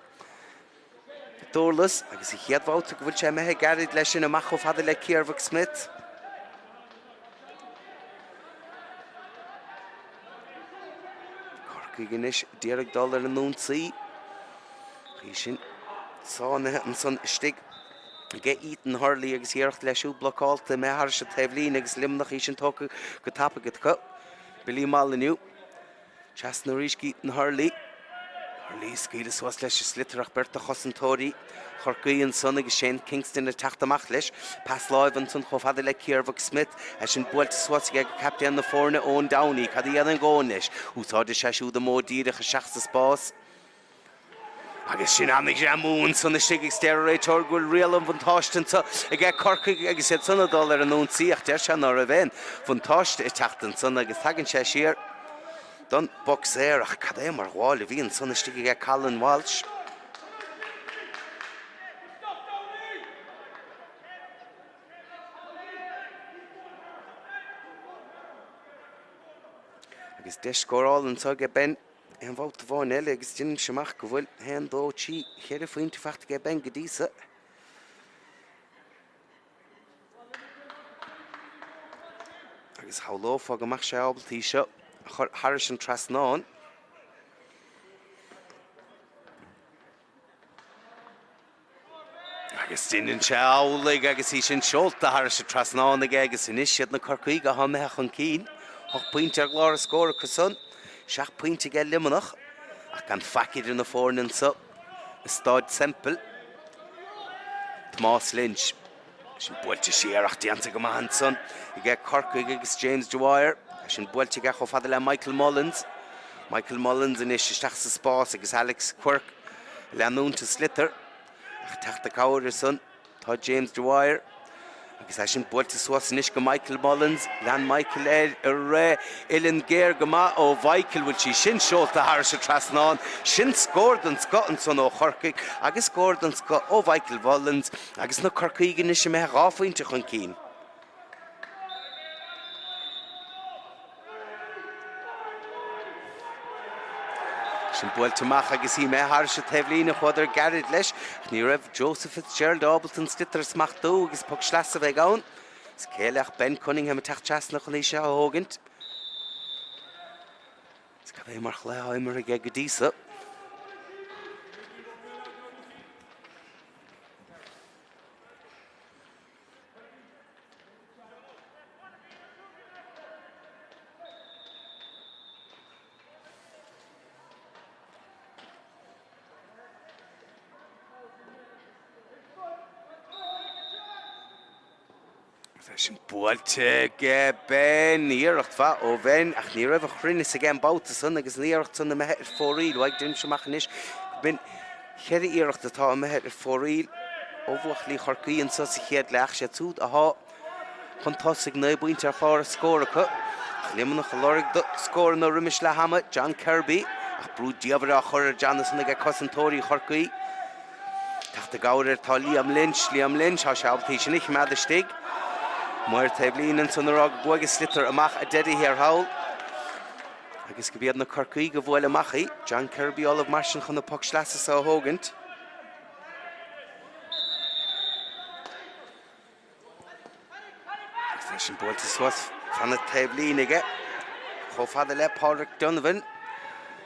Durlas agus an chéad bhabhta go bhfuil sé imithe gairid leis sin amach chomh fada le Ciara McSmith. Corcaigh anois d'iarraidh dul ar an ionsaí. Í sin sáinnithe ansan istigh aige Ethan Hurley agus iarracht leis siúd blocálta imithe thairis an taobhlíne agus Luimneach í sin tógtha go tapaidh acu. Billy Molyneux. Trasna arís go Ethan Hurley. Hurley ag scaoileadh suas leis an sliotar ach beirt de chosantóirí Chorcaí ansan agus Shane Kingston ag teacht amach leis. Pas láimhe ansan chomh fada le Ciarmhac Smith. É sin buailte suas aige go captaen na foirne Eoin Downey. Cad a dhéanann Eoin leis? Úsáideann sé siúd an modh díreach isteach sa spás. Agus sin an-ghreamú ansan istigh agus deir an réiteoir go bhfuil riail an bhuntáiste anso aige Corcaigh agus iad san ag dul ar an ionsaí ach deir sé ná raibh aon bhuntáiste ag teacht ansan agus tagann sé siar don bpoc saor ach cad é mar ghabháil a bhí ansan istigh aige Colin Walsh. Agus deis scórála anso aige Ben. Aon bhabhta amháin eile agus deinimse amach go bhfuil haon, dó, trí, cheithre phointe faighte aige Ben go dtí so. Agus shamhlófá go mbeadh sé ábalta í seo a chur thairis an trasnán. Agus deineann sé amhlaidh agus í sin seolta thairis an trasnán aige agus anois siad na Corcaígh atá imithe chun cinn. Hocht bpointe ar chlár an scóir acu san, seacht bpointe aige Luimneach ach gan faic idir na foirne anso i Staid Semple. Tomás Lynch. Sin buailte siar ach déanta go maith ansan aige Corcaigh agus James Dwyer. É sin buailte aige chomh fada le Michael Mullins. Michael Mullins anois isteach sa spás agus Alex Quirke ag leanúint an sliotar. Ach teacht i gcabhair ansan tá James Dwyer agus é sin buailte suas anois go Michael Mullins. Lean Michael air ag rith. Uillinn géar go maith ó Mhichael. Bhfuil sí sin seolta thairis an trasnán? Sin scór den scoth ansan ó Chorcaigh agus scór den scoth ó Mhichael Mullins agus na Corcaígh anois imithe 2 phointe chun cinn. Sin buailte amach agus í imithe thairis an taobhlíne. Chuadar gairid leis ach ní raibh Joseph Fitzgerald ábalta an sliotar a smachtú agus poc sleasa a bheidh ann. Is cé eile ach Ben Cunningham ag teacht trasna chun í seo a thógaint. Is cad é mar chluiche atá imeartha aige go dtí so. É sin buailte aige Ben. Iarracht mhaith ó Ben ach ní raibh a chruinneas aige an babhta san agus an iarracht san imithe ar fóraoil uaidh. Deinimse amach anois go b'in cheithre iarracht atá imithe ar fóraoil ó bhuachaillí Chorcaí anso sa chéad leath. Siad súd athá chun tosaigh, 9 bpointe ar chlár a scór acu. Ach Luimneach ag lorg do scóranna roimis leath ama, John Kirby, ach brú diamhair á chur ar John ansan aige cosantóirí Chorcaí. Teacht i gcabhair air tá Liam Lynch, Liam Lynch, tá sé ábalta í sin a choimeád istigh. Maor taobhlíne ansan ag rá go gcuaigh an sliotar amach ar deireadh thiar thall agus go b'iad na Corcaígh a bhuail amach í. John Kirby ullamh mar sin chun an poc sleasa seo a thógaint. Agus é sin buailte suas fan na taobhlíne aige chomh fada le Pádraic Donovan.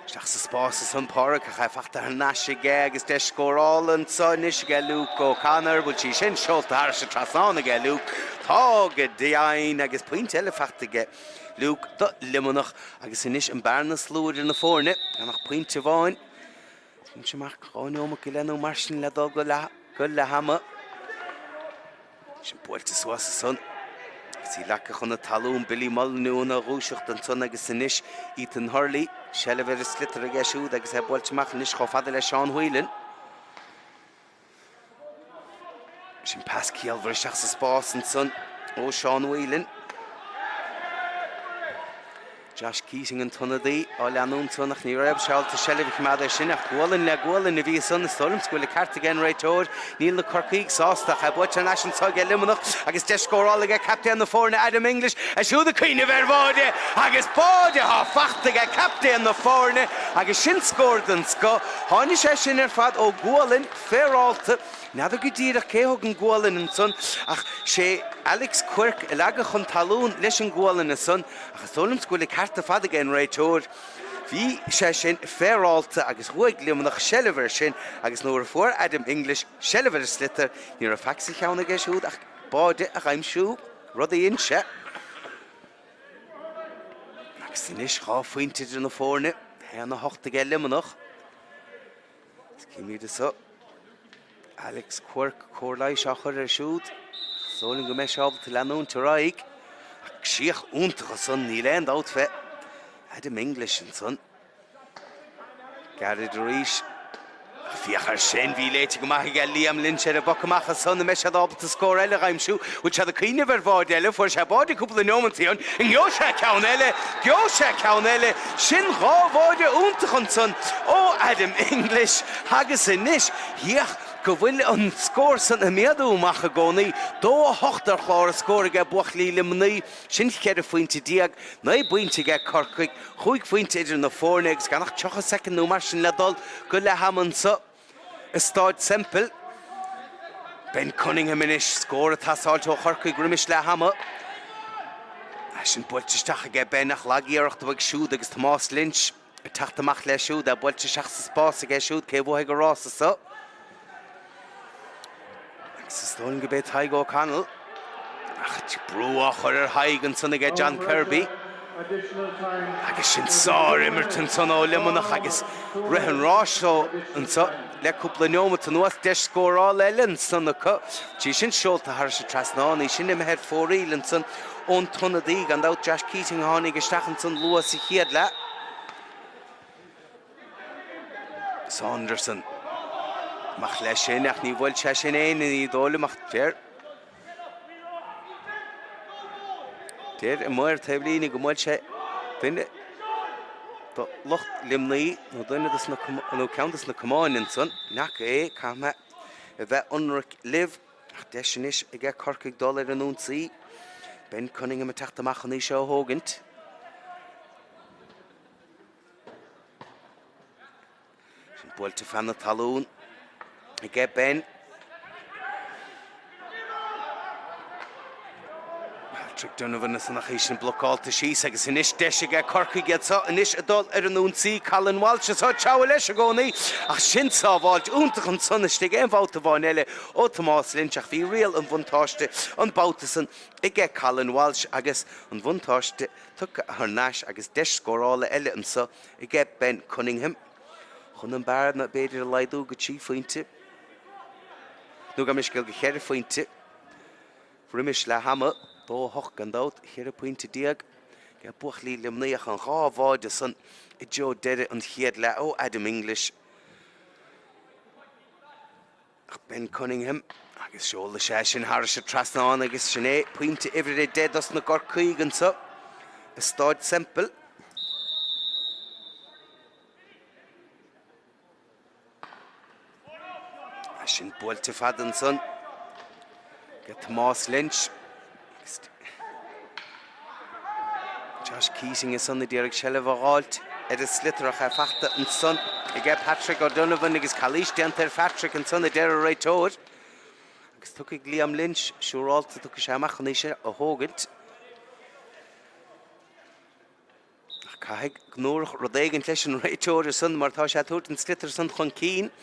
Isteach sa spás ansan Pádraic ach é fachta thar n-ais aige agus deis scórála anso anois aige Luke O'Connor. Bhfuil sí sin seolta thairis an trasnán aige Luke? Tá go deimhin agus pointe eile fachta aige Luke do Luimneach agus anois an bearna is lú idir na foirne gan ach pointe amháin. Deinimse amach 2 neomat go leith nó mar sin le dul go leath ama. Sin buailte suas ansan agus í leagtha chun na talún. Billy Molyneux ina dhúiseacht ansan agus anois Ethan Hurley. Seilbh ar an sliotar aige siúd agus é buailte amach anois chomh fada le Seán Whelan. Sin pas ciallmhar isteach sa spás ansan ó Seán Whelan. Josh Keating an t-ionadaí á leanúint ansan ach ní raibh sé ábalta seilbh a choimeád air sin ach gualainn le gualainn a bhí ansan. Is dóigh liom go bhfuil an ceart ag an réiteoir. Níl na Corcaígh sásta ach é buailte thar n-ais anso aige Luimneach agus deis scórála aige captaen na foirne Adam English é siúd ag cuimhneamh ar bháide agus báide atá fachta aige captaen na foirne agus sin scór den scoth. Tháinig sé sin ar fad ó ghualainn féarálta. N'fheadar go díreach cé thug an gualainn ansan ach sé Alex Quirke a leagadh chun talún leis an gualainn ansan ach is dóigh liomsa go bhfuil an ceart ar fad ag an réiteoir. Bhí sé sin féaráilte agus bhuaigh Luimneach seilbh air sin agus nuair a fuair Adam English seilbh ar an sliotar, ní raibh faic sa cheann aige siúd ach báide a dh'aimsiú, rud a dhein sé. Agus anois 2 phointe idir na foirne, 1-8 aige Luimneach. Is címid anso Alex Quirke, cóir leighis á chur air siúd. Is dóigh liom go mbeidh sé ábalta leanúint ar aghaidh. Ach críoch iontach ansan, níl aon dabht fé. Adam English ansan. Gairid arís. Ach féach air sin, bhí léite go maith aige Liam Lynch ar an bpoc amach ansan. An mbeidh siad ábalta scór eile a dh'aimsiú? Bhfuil siad ag cuimhneamh ar bháide eile? Fuair sé báide cúpla neomant ó shin. An ngeobhaidh sé ceann eile? Gheobhaidh sé ceann eile! Sin 2 bháide iontach ansan ó Adam English agus anois féach go bhfuil an scór san ag méadú amach i gcónaí. 2 8 ar chlár an scóir aige buachaillí Luimnigh. Sin 14 phointe, 9 bpointe aige Corcaigh, 5 phointe idir na foirne agus gan ach 30 soicind nó mar sin le dul go leath ama anso. I Stáid Semple, Ben Cunningham anois, scór ag teastáilt ó Chorcaigh roimis leath ama. É sin buailte isteach aige Ben ach lag-iarracht uaidh siúd agus Tomás Lynch ag teacht amach leis siúd, é buailte isteach sa spás aige siúd, cé a bhuafaidh an rása so? Agus is dóigh liom gurb é Tadhg O'Connell. Ach brú á chur ar Thadhg ansan aige John Kirby. Agus sin sár-imirt ansan ó Luimneach agus rith an ráis leo anso le cúpla neomat anuas. Deis scórála eile ansan acu. Í sin seolta thairis an trasnán, í sin imithe ar fóraoil ansan ón t-ionadaí. Gan dabht Josh Keating a tháinig isteach ansan luath sa chéad leath. Saunderson. Amach leis sin ach ní bhuail sé sin éinne, ní dóigh liom ach deir Deir an maor taobhlíne go mbuail sé duine de lucht Luimnigh nó duine dos na nó ceann dos na camáin ansan. N'fheaca é, caithfidh mé a bheith ionraic libh. Ach deis anois aige Corcaigh dul ar an ionsaí. Ben Cunningham ag teacht amach chun í seo a thógaint. Sin buailte feadh na talún aige Ben. Patrick Donovan ansan ach í sin blocálta síos agus anois deis aige Corcaigh iad seo anois ag dul ar an ionsaí. Colin Walsh anseo ag treabhadh leis i gcónaí ach sin sábháilt iontach ansan istigh aon bhabhta amháin eile ó Tomás Lynch ach bhí riail an bhuntáiste an babhta san aige Colin Walsh agus an bhuntáiste tugtha thar n-ais agus deis scórála eile anseo aige Ben Cunningham chun an bearna b'fhéidir a laghdú go 3 phointe nó gabh mo leithscéal go 4 phointe roimis leath ama, 2 8 gan dabht, 14 pointe ag buachaillí Luimnigh ach an dhá bháide san i dtreo deireadh an chéad leath ó Adam English. Ach Ben Cunningham agus seoladh sé sin thairis an trasnán agus sin é pointe uimhir 10 dos na gCorcaígh anseo i Stáid Semple. Sin buailte fada ansan ag Tomás Lynch. Josh Keating ansan a d'iarraidh seilbh a dh'fháilt ar an sliotar ach é fachta ansan aige Patrick O'Donovan agus calaois déanta ar Phatrick ansan a deir an réiteoir. Agus tiocfaidh Liam Lynch siúrálta tiocfaidh sé amach chun í seo a thógaint. Ach caithfidh go ndúrfadh rud éigint leis an réiteoir ansan mar tá sé ag tabhairt an sliotar san chun cinn.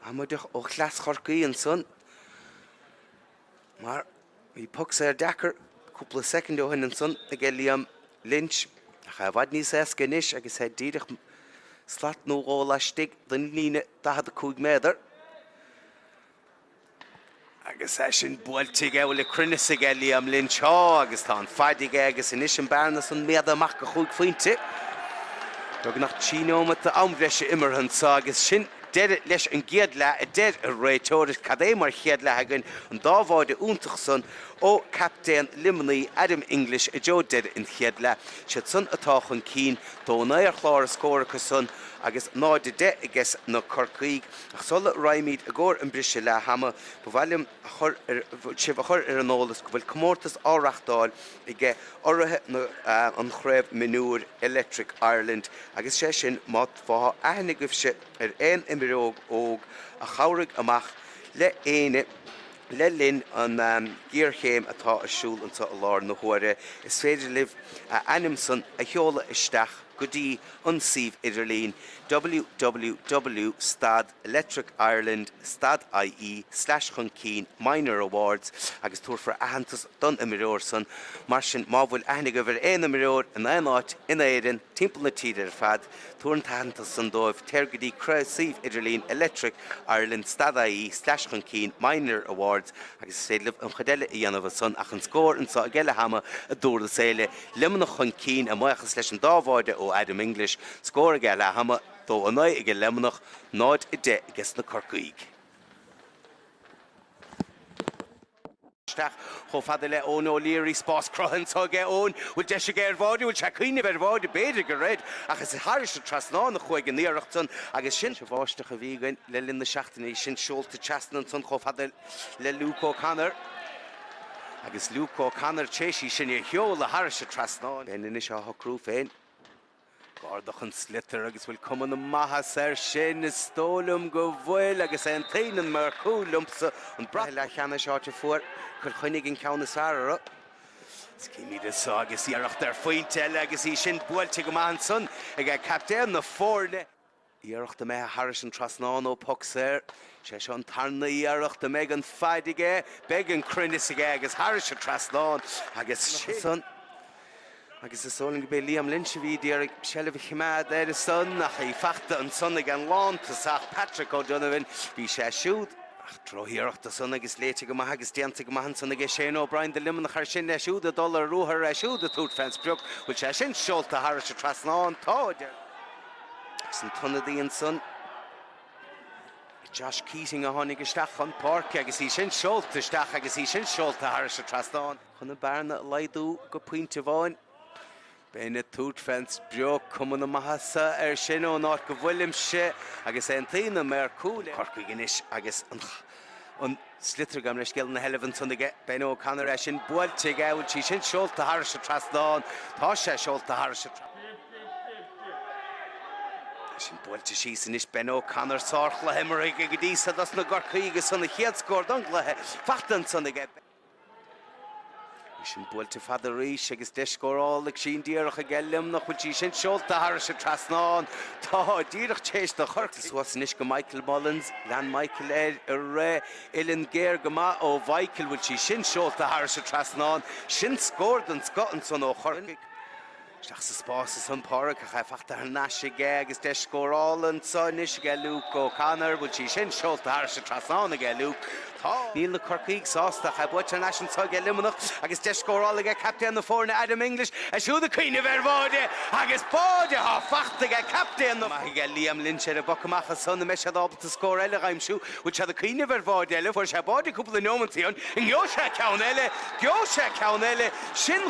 Amaideach ó chleas Chorcaí ansan. Mar bhí poc saor deacair cúpla soicind ó shin ansan aige Liam Lynch ach é i bhfad níos éasca anois agus é díreach slat nó dhó laistigh den líne 45 méadar. Agus é sin buailte aige, bhfuil an cruinneas aige Liam Lynch? Tá agus tá an faid aige agus anois an bearna san méadaithe amach go chúig phointe. Beagnach 3 neomat d'am bhreise imeartha anseo agus sin deireadh leis an gcéad leath, a deir an réiteoir. Is cad é mar chéad leath againn, an dá bháide iontach san ó captaen Luimnigh, Adam English, i dtreo deireadh an chéad leath. Siad san atá chun cinn, 2-9 ar chlár an scóir acu san agus 0-10 aiges na Corcaígh. Ach sula raghaimid i gcomhair an briseadh leath ama, ba mhaith liom a chur ar, sibh a chur ar an eolas go bhfuil comórtas á reachtáil aige urraithe na, an Chraobh Mionúir Electric Ireland agus sé sin má tá aithne agaibhse ar aon imreoir óg a chabhraigh amach le éinne le linn an ghéarchéim atá ar siúl anseo i láthair na huaire, is féidir libh a ainm san a sheoladh isteach go. go dtí an suíomh idirlín www stad Electric Ireland stad ie slash chun cinn minor awards agus tabharfar aitheantas don imreoir san. Mar sin, má bhfuil aithne agaibh ar aon imreoir in aon áit in Éirinn, timpeall na tíre ar fad, tabhair an t-aitheantas san dóibh, téir go dtí suíomh idirlín Electric Ireland stad ie slash chun cinn minor awards agus is féidir libh an chuid eile a dhéanamh ansan ach an scór anso ag leath ama i Durlas Éile, Luimneach chun cinn, a mbuíochas leis an dá bháide ó Adam English, scór ag leath ama, 2-9 ag Luimneach, 0-10 ages na Corcaígh. Isteach chomh fada le Eoin O'Leary, spás cruthaithe anso aige Eoin, bhfuil deis aige ar bháide, bhfuil sé ag cuimhneamh ar bháide, b'fhéidir go raibh, ach is thairis an trasnán a chuaigh an iarracht san agus sin an bháisteach a bhí againn le linn na seachtaine, sin seolta trasna ansan chomh fada le Luke O'Connor agus Luke O'Connor tréis í sin a sheoladh thairis an trasnán. Ben anois á shocrú féin. Ag ardach an sliotar agus bhfuil cuma na maitheasa air sin? Is dóigh liom go bhfuil agus aontaíonn an maor cúil liomsa. An brat leathcheannais áit a fuair Cill Chainnigh an ceann is fearr orthu. Is címid anso agus iarracht ar phointe eile agus í sin buailte go maith ansan ag captaen na foirne. Iarracht imithe thairis an trasnán ó poc saor. Sé seo an tarna iarracht a mbeidh an faid aige, beidh an cruinneas aige agus thairis an trasnán agus sin. Agus is dóigh liom go b'é Liam Lynch a bhí ag iarraidh seilbh a choimeád air san ach í fachta ansan ag an lántosach Patrick O'Donovan. Bhí sé siúd. Ach drochiarracht ansan agus léite go maith agus déanta go maith ansan aige Shane O'Brien do Luimneach air sin é siúd ag dul ar ruathar é siúd ag tabhairt fén sprioc. Bhfuil sé sin seolta thairis an trasnán? Tá, a deir. Agus an t-ionadaí ansan, Josh Keating a tháinig isteach chun páirce agus í sin seolta isteach agus í sin seolta thairis an trasnán. Chun an bearna a laghdú go pointe amháin. Ben ag tabhairt fén sprioc, cuma na maitheasa air sin ón áit go bhfuilimse agus aontaíonn an maor cúil. Corcaigh anois agus an sliotar gabh mo leithscéal ina sheilbh ansan aige Ben O'Connor é sin buailte aige, bhfuil sí sin seolta thairis an trasnán? Tá sé seolta thairis an trasnán. É sin buailte síos anois Ben O'Connor sárchluiche imeartha aige go dtí so dos na gCorcaígh ansan a chéad scór don gcluiche fachta ansan aige. Í sin buailte fada arís agus deis scórála ag sin díreach aige Luimneach, bhfuil sí sin seolta thairis an trasnán? Tá, díreach tar éis do Chorcaigh. Suas anois go Michael Mullins, lean Michael air i rith, uillinn géar go maith ó Mhichael, bhfuil sí sin seolta thairis an trasnán? Sin scór den scoth ansan ó Chorcaigh. Isteach sa spás ansan Pádraig ach é fachta thar n-ais aige agus deis scórála anso anois aige Luke O'Connor. Bhfuil sí sin seolta thairis an trasnán aige Luke? Tá. Níl na Corcaígh sásta ach é buailte thar n-ais anso aige Luimneach agus deis scórála aige captaen na foirne Adam English. É siúd ag cuimhneamh ar bháide agus báide atá fachta aige captaen na. Maith aige Liam Lynch ar an bpoc amach ansan. An mbeidh siad ábalta scór eile a aimsiú? Bhfuil siad ag cuimhneamh ar bháide eile? Fuair sé báide cúpla neomant ó shin. An ngeobhaidh sé ceann eile? Gheobhaidh sé ceann eile. Sin.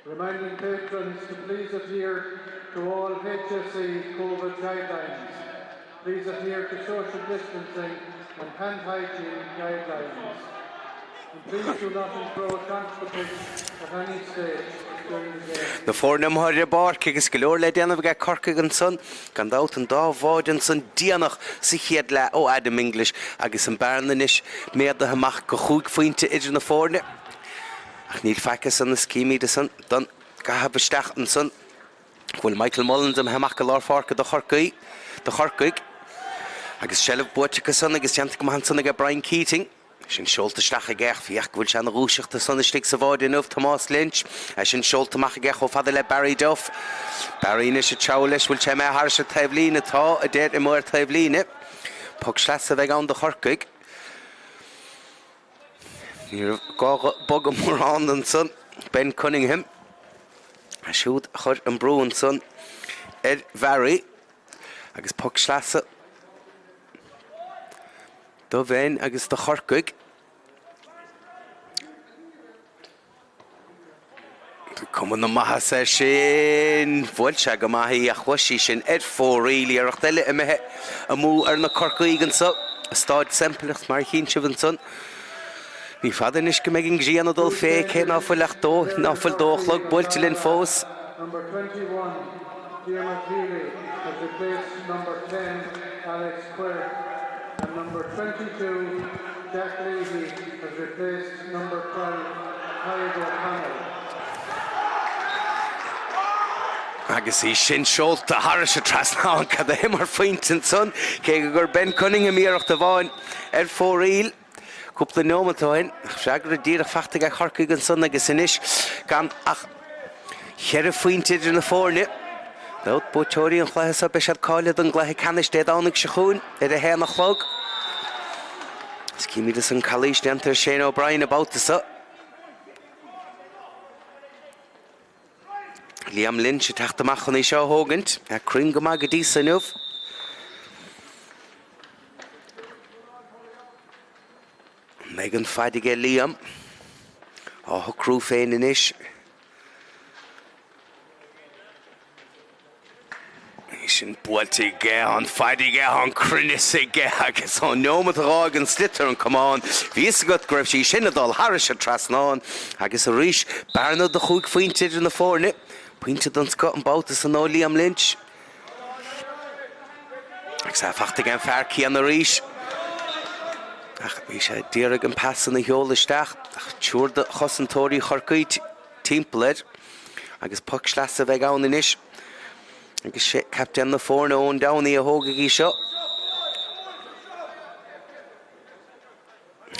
Reminding patrons to please adhere to all HSE COVID guidelines. Please adhere to social distancing and hand hygiene guidelines. And please do not encroach onto the pitch at any stage during the game. Na foirne amuigh ar an bpáirc agus go leor le déanamh aige Corcaigh ansan. Gan dabht an dá bháide ansan déanach sa chéad leath ó Adam English agus an bearna anois méadaithe amach go chúig phointe idir na foirne. Ach níl faic as san is címid ansan don gcaitheamh isteach ansan go bhfuil Michael Mullins imithe amach go lár pháirce do Chorcaí, do Chorcaigh agus seilbh buaite acu san agus déanta go maith ansan aige Brian Keating. Sin seolta isteach aige ach féach go bhfuil sé ina dhúiseacht ansan istigh sa bháide inniu, Tomás Lynch. É sin seolta amach aige chomh fada le Barry Duff. Barry anois ag treabhadh leis, bhfuil sé imithe thairis an taobhlíne? Tá, a deir imreoir taobhlíne. Poc sleasa a bheidh ann do Chorcaigh. Ní raibh gá dó bogadh mórán ansan. Ben Cunningham siúd a chuir an brú ansan ar Bharry agus poc sleasa do Bhen agus do Chorcaigh. Cuma na maitheasa air sin. Bhuail sé go maith í ach chuaigh sí sin ar fóraoil. Iarracht eile imithe amú ar na Corcaígh anso i Stáid Semple ach mar a chíonn sibh ansan, ní fada anois go mbeidh an ghrian ag dul fé, cé ná fuil ach dó, ná fuil dó a chlog buailte linn fós. Number 21, Diarmuid Healy has replaced number 10, Alex Quirke, and number 22, Jack Leahy has replaced number 12, Tadhg O'Connell. Agus í sin seolta thairis an trasnán, cad é mar phointe ansan, cé gur chuir Ben Cunningham iarracht amháin ar fóraoil cúpla neomat ó shin. Freagra díreach fachta ag Corcaigh ansan agus anois gan ach cheithre phointe idir na foirne. Dabht, buaiteoirí an chluiche seo, beidh siad cáilithe don gcluiche ceannais Dé Domhnaigh seo chugainn ar a haon a chlog. Is címid ansan calaois déanta ar Shane O'Brien an babhta seo. Liam Lynch ag teacht amach chun í seo a thógaint. É cruinn go maith go dtí so inniu. An mbeidh an faid aige Liam? Á shocrú féin anois. É sin buailte aige, an faid aige, an cruinneas aige agus ón neomat a dh'fhág an sliotar an camán, bhí fhios agat go raibh sí sin ag dul thairis an trasnán agus arís bearna de chúig phointe idir na foirne. Pointe den scoth an babhta san ó Liam Lynch. Agus é fachta ag an fear céanna arís. Ach bhí sé d'iarraidh an pas san a sheoladh isteach ach triúr de chosantóirí Chorcaí timpeall air agus poc sleasa a bheidh ann anois agus sé captaen na foirne Eoin Downey a thógfaidh í seo.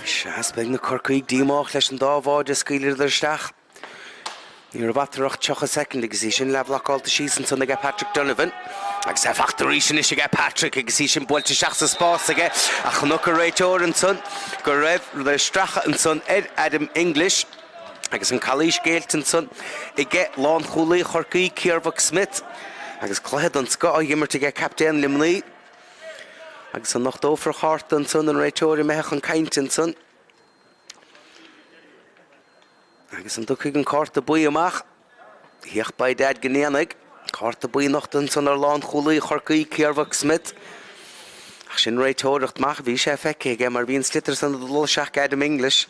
Sea, beidh na Corcaígh díomách leis an dá bháide a scaoileadar isteach. Ní raibh eatarthu ach 30 soicind agus í sin leathbhlocáilte síos ansan aige Patrick Donovan. Agus é fachta arís anois aige Patrick agus í sin buailte isteach sa spás aige ach chonaic an réiteoir ansan go raibh rud ar stracadh ansan ar Adam English agus an calaois géillte ansan aige lánchúlaí Chorcaí Ciarmhac Smith agus cluiche den scoth á imirt aige captaen Luimnigh agus an nochtófar cárta ansan an réiteoir imithe chun cainte ansan. Agus an dtiocfaidh an cárta buí amach? Féach by dad go ndéanfaidh. Cárta buí nochta ansan ar lánchúlaí Chorcaí, Ciarmhac Smith. Ach sin réiteoireacht maith, bhí sé feicthe aige mar bhí an sliotar san ag dul isteach go Adam English.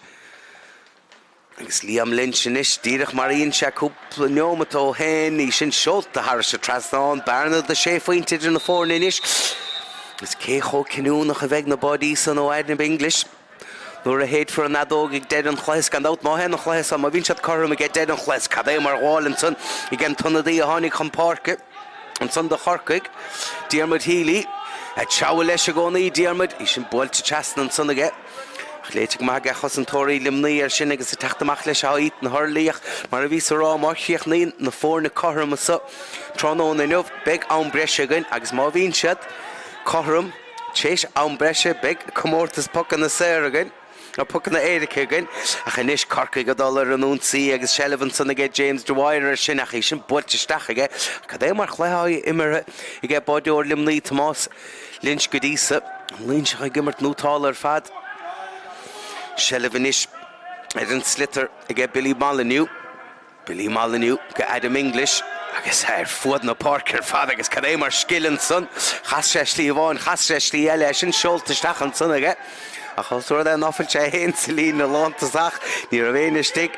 Agus Liam Lynch anois, díreach mar a dhein sé cúpla neomat ó shin, í sin seolta thairis an trasnán, bearna de sé phointe idir na foirne anois. Is cé chomh cinniúnach a bheidh na báidí san ó Adam English? Nuair a shéidfear an fheadóg ag deireadh an chluiche, gan dabht, má théann an cluiche seo, má bhíonn siad cothrom ag deireadh an chluiche, cad é mar ghabháil ansan ag an t-ionadaí a tháinig chun páirce ansan do Chorcaigh, Diarmuid Healy, ag treabhadh leis i gcónaí, Diarmuid, í sin buailte trasna ansan aige. Ach léite go maith aige chosantóirí Luimnigh air sin agus ag teacht amach leis á Ethan Hurley ach mar a bhíos a rá, má chríochnaíonn na foirne cothrom anso tráthnóna inniu, beidh am breise againn agus má bhíonn siad cothrom, Tar éis am breise, beidh comórtas pocanna saor againn, nó pocanna éirice againn, ach anois Corcaigh ag dul ar an ionsaí agus seilbh ansan aige James Dwyer air sin ach í sin buailte isteach aige. Cad é mar chluiche atá imeartha aige báideoir Luimnigh, Tomás Lynch go dtí so. An Loingseach ag imirt nótálta ar fad. Seilbh anois ar an sliotar aige Billy Molyneux. Billy Molyneux go Adam English agus ar fuaid na páirce ar fad agus cad é mar scil ansan. Chas sé slí amháin, chas sé slí eile, é sin seolta isteach ansan aige. Ach os rud é ná fuil sé fhéin sa líne lántosach, ní raibh éinne istigh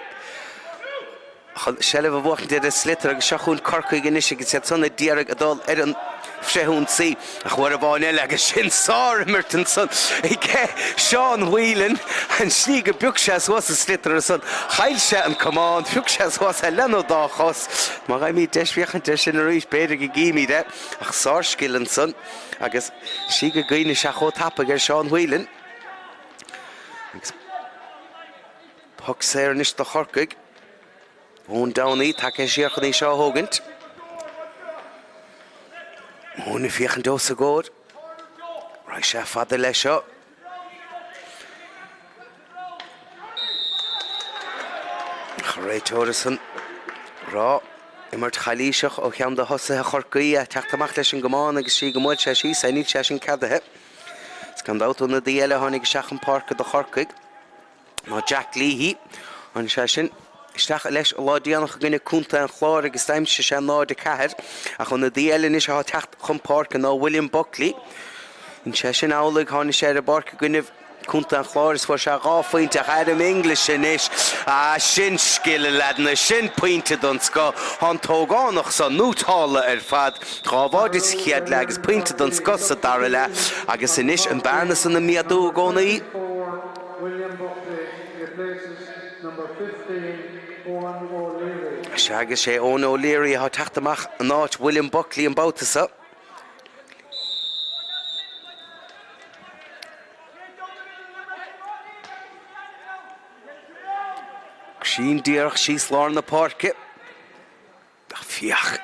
chun seilbh a bhuachaint ar an sliotar agus seo chugainn Corcaigh anois agus iad san a d'iarraidh a dul ar an frithionsaí ach uair amháin eile agus sin sárimirt ansan aige Seán Whelan, an slí go bpioc sé suas an sliotar ansan, chaill sé an camán, phioc sé suas é lena dá chos. Má fhaighimid deis féachaint air sin arís b'fhéidir go gcífimid é ach sárscil ansan agus slí go gcuimhnigh sé chomh tapaidh ar Seán Whelan. Agus poc saor anois do Chorcaigh. Eoin Downey tagtha siar chun í seo a thógaint. Eoin ag féachaint os a gcomhair. Raghaidh sé fada leis seo. Ach an réiteoir ansan ag rá imirt chalaoiseach ó cheann de thosaithe Chorcaí ag teacht amach leis an gcamán agus sí go mbuail sé síos é níl sé sin ceadaithe. Is gan dabht ionadaí eile a tháinig isteach chun páirce do Chorcaigh. ná Jack Leahy. Tháinig sé sin isteach leis an lá déanach i gcoinne Contae an Chláir agus d'aimsigh sé 0-4. Ach ionadaí eile anois atá ag teacht chun páirce ná William Buckley. Rinne sé sin amhlaidh, tháinig sé ar an bpáirc i gcoinne Contae an Chláir is fuair sé 2 phointe ach Adam English anois, ah sin scil a leaideanna, sin pointe den scoth. Tá an t-ógánach seo nótálta ar fad, 2 bháide sa chéad leath agus pointe den scoth sa dara leath agus anois an bearna san ag méadú i gcónaí. William Buckley replaces number 15 Eoin O'Leary. Sea, agus sé Eoin O'Leary atá ag teacht amach in áit William Buckley an babhta seo. Cruinn díreach síos lár na páirce. Ach féach,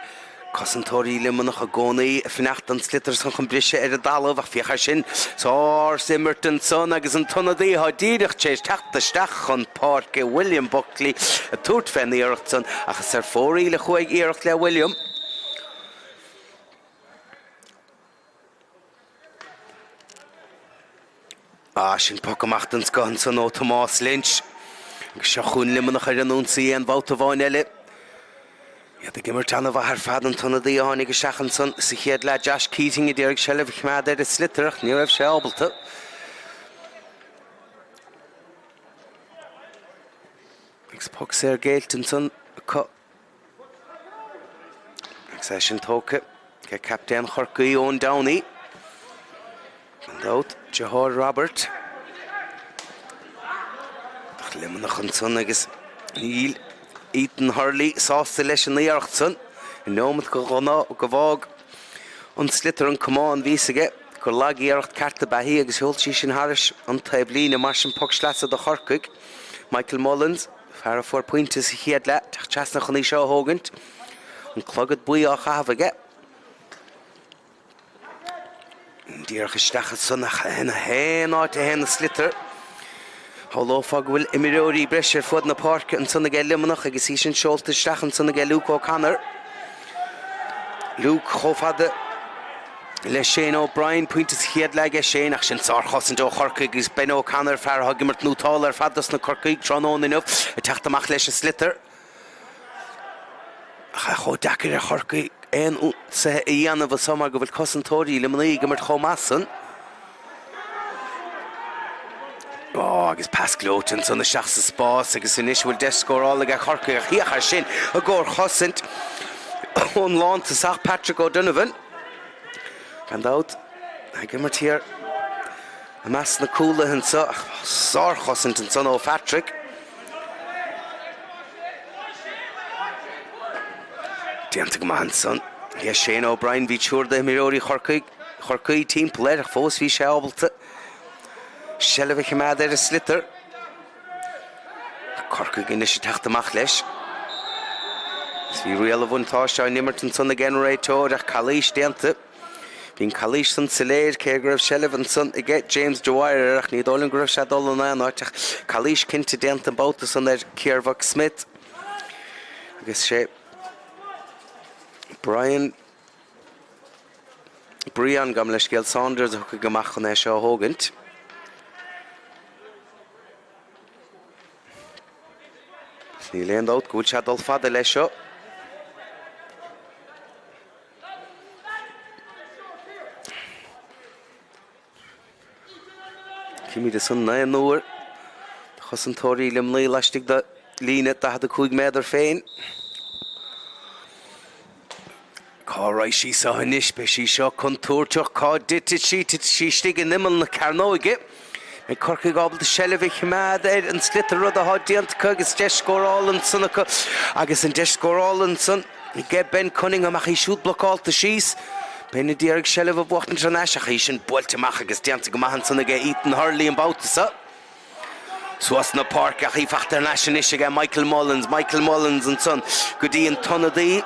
cosantóirí Luimneach i gcónaí ag fanacht don sliotar san chun briseadh ar an dtalamh, ach féach air sin, sár-imirt ansan agus an t-ionadaí atá díreach tar éis teacht isteach chun páirce, William Buckley, ag tabhairt fén iarracht san, ach is ar fóraoil a chuaigh iarracht le William. Ah, sin poc amach den scoth ansan ó Tomás Lynch. Agus seo chugainn Luimneach ar an ionsaí aon bhabhta amháin eile. Iad ag imirt an-mhaith ar fad an t-ionadaí a tháinig isteach ansan sa chéad leath, Josh Keating, a d'iarraidh seilbh a choimeád ar an sliotar ach ní raibh sé ábalta. Agus poc saor géillte ansan acu. Agus é sin tógtha ag captaen Chorcaí, Eoin Downey. Gan dabht, deartháir Robert. Ach Luimneach ansan agus níl Ethan Hurley sásta leis an iarracht san. An neomat go bhfág an sliotar an camán bhí fhios aige gur lag-iarracht ceart ab ea í agus sheol sí sin thairis an taobhlíne. Mar sin poc sleasa do Chorcaigh. Michael Mullins. Fear a fuair pointe sa chéad leath, teacht trasna chun í seo a thógaint. An clogad buí á chaitheamh aige. Díreach isteach ansan ach ina haon áit a théann an sliotar. Shamhlófá go bhfuil imreoirí breise ar fuaid na páirce ansan aige Luimneach agus í sin seolta isteach ansan aige Luke O'Connor. Luke chomh fada le Shane O'Brien, pointe sa chéad leath aige Shane ach sin sárchosaint ó Chorcaigh agus Ben O'Connor, fear atá ag imirt nótálta ar fad dos na Corcaígh tráthnóna inniu, ag teacht amach leis an sliotar. Ach é chomh deacair ar Chorcaigh aon ionsaithe a dhéanamh anso mar go bhfuil cosantóirí Luimnigh ag imirt chomh maith san. Ó, agus pas gleoite ansan isteach sa spás agus anois bhfuil deis scórála ag Corcaigh ach féach air sin i gcomhair chosaint ón lántosach Patrick O'Donovan. Gan dabht, ag imirt thiar i measc na cúlaithe anseo ach sárchosaint ansan ó Phatrick. Déanta go maith ansan ag Shane O'Brien, bhí triúr d'imreoirí Chorcaí Chorcaí timpeall air ach fós bhí sé ábalta seilbh a choimeád ar an sliotar. Corcaigh anois ag teacht amach leis. Is bhí riail an bhuntáiste á n-imirt ansan ag an réiteoir ach calaois déanta. Bhí an calaois san soiléir cé go raibh seilbh ansan aige James Dwyer air ach ní dóigh liom go raibh sé ag dul in aon áit ach calaois cinnte déanta an babhta san ar Ciarmhac Smith agus sé Brian Brian, gabh mo leithscéal, Saunders a thiocfaidh amach chun é seo a thógaint. Níl aon dabht go bhfuil sé ag dul fada leis seo. Címid ansan naonúr de chosantóirí Luimnigh laistigh de líne 45 méadar féin. Cá raghaidh sí seo anois? Beidh sí seo contúirteach. Cá dtitfidh sí? Titfidh sí istigh in imeall na cearnóige. Beidh Corcaigh ábalta seilbh a choimeád ar an sliotar, rud atá déanta acu agus deis scórála ansan acu agus an deis scórála ansan aige Ben Cunningham ach í siúd blocálta síos. Ben a d'iarraidh seilbh a bhuachtaint thar n-ais ach í sin buailte amach agus déanta go maith ansan aige Ethan Hurley an babhta seo. Suas na páirce ach í fachta thar n-ais anois aige Michael Mullins. Michael Mullins ansan go dtí an t-ionadaí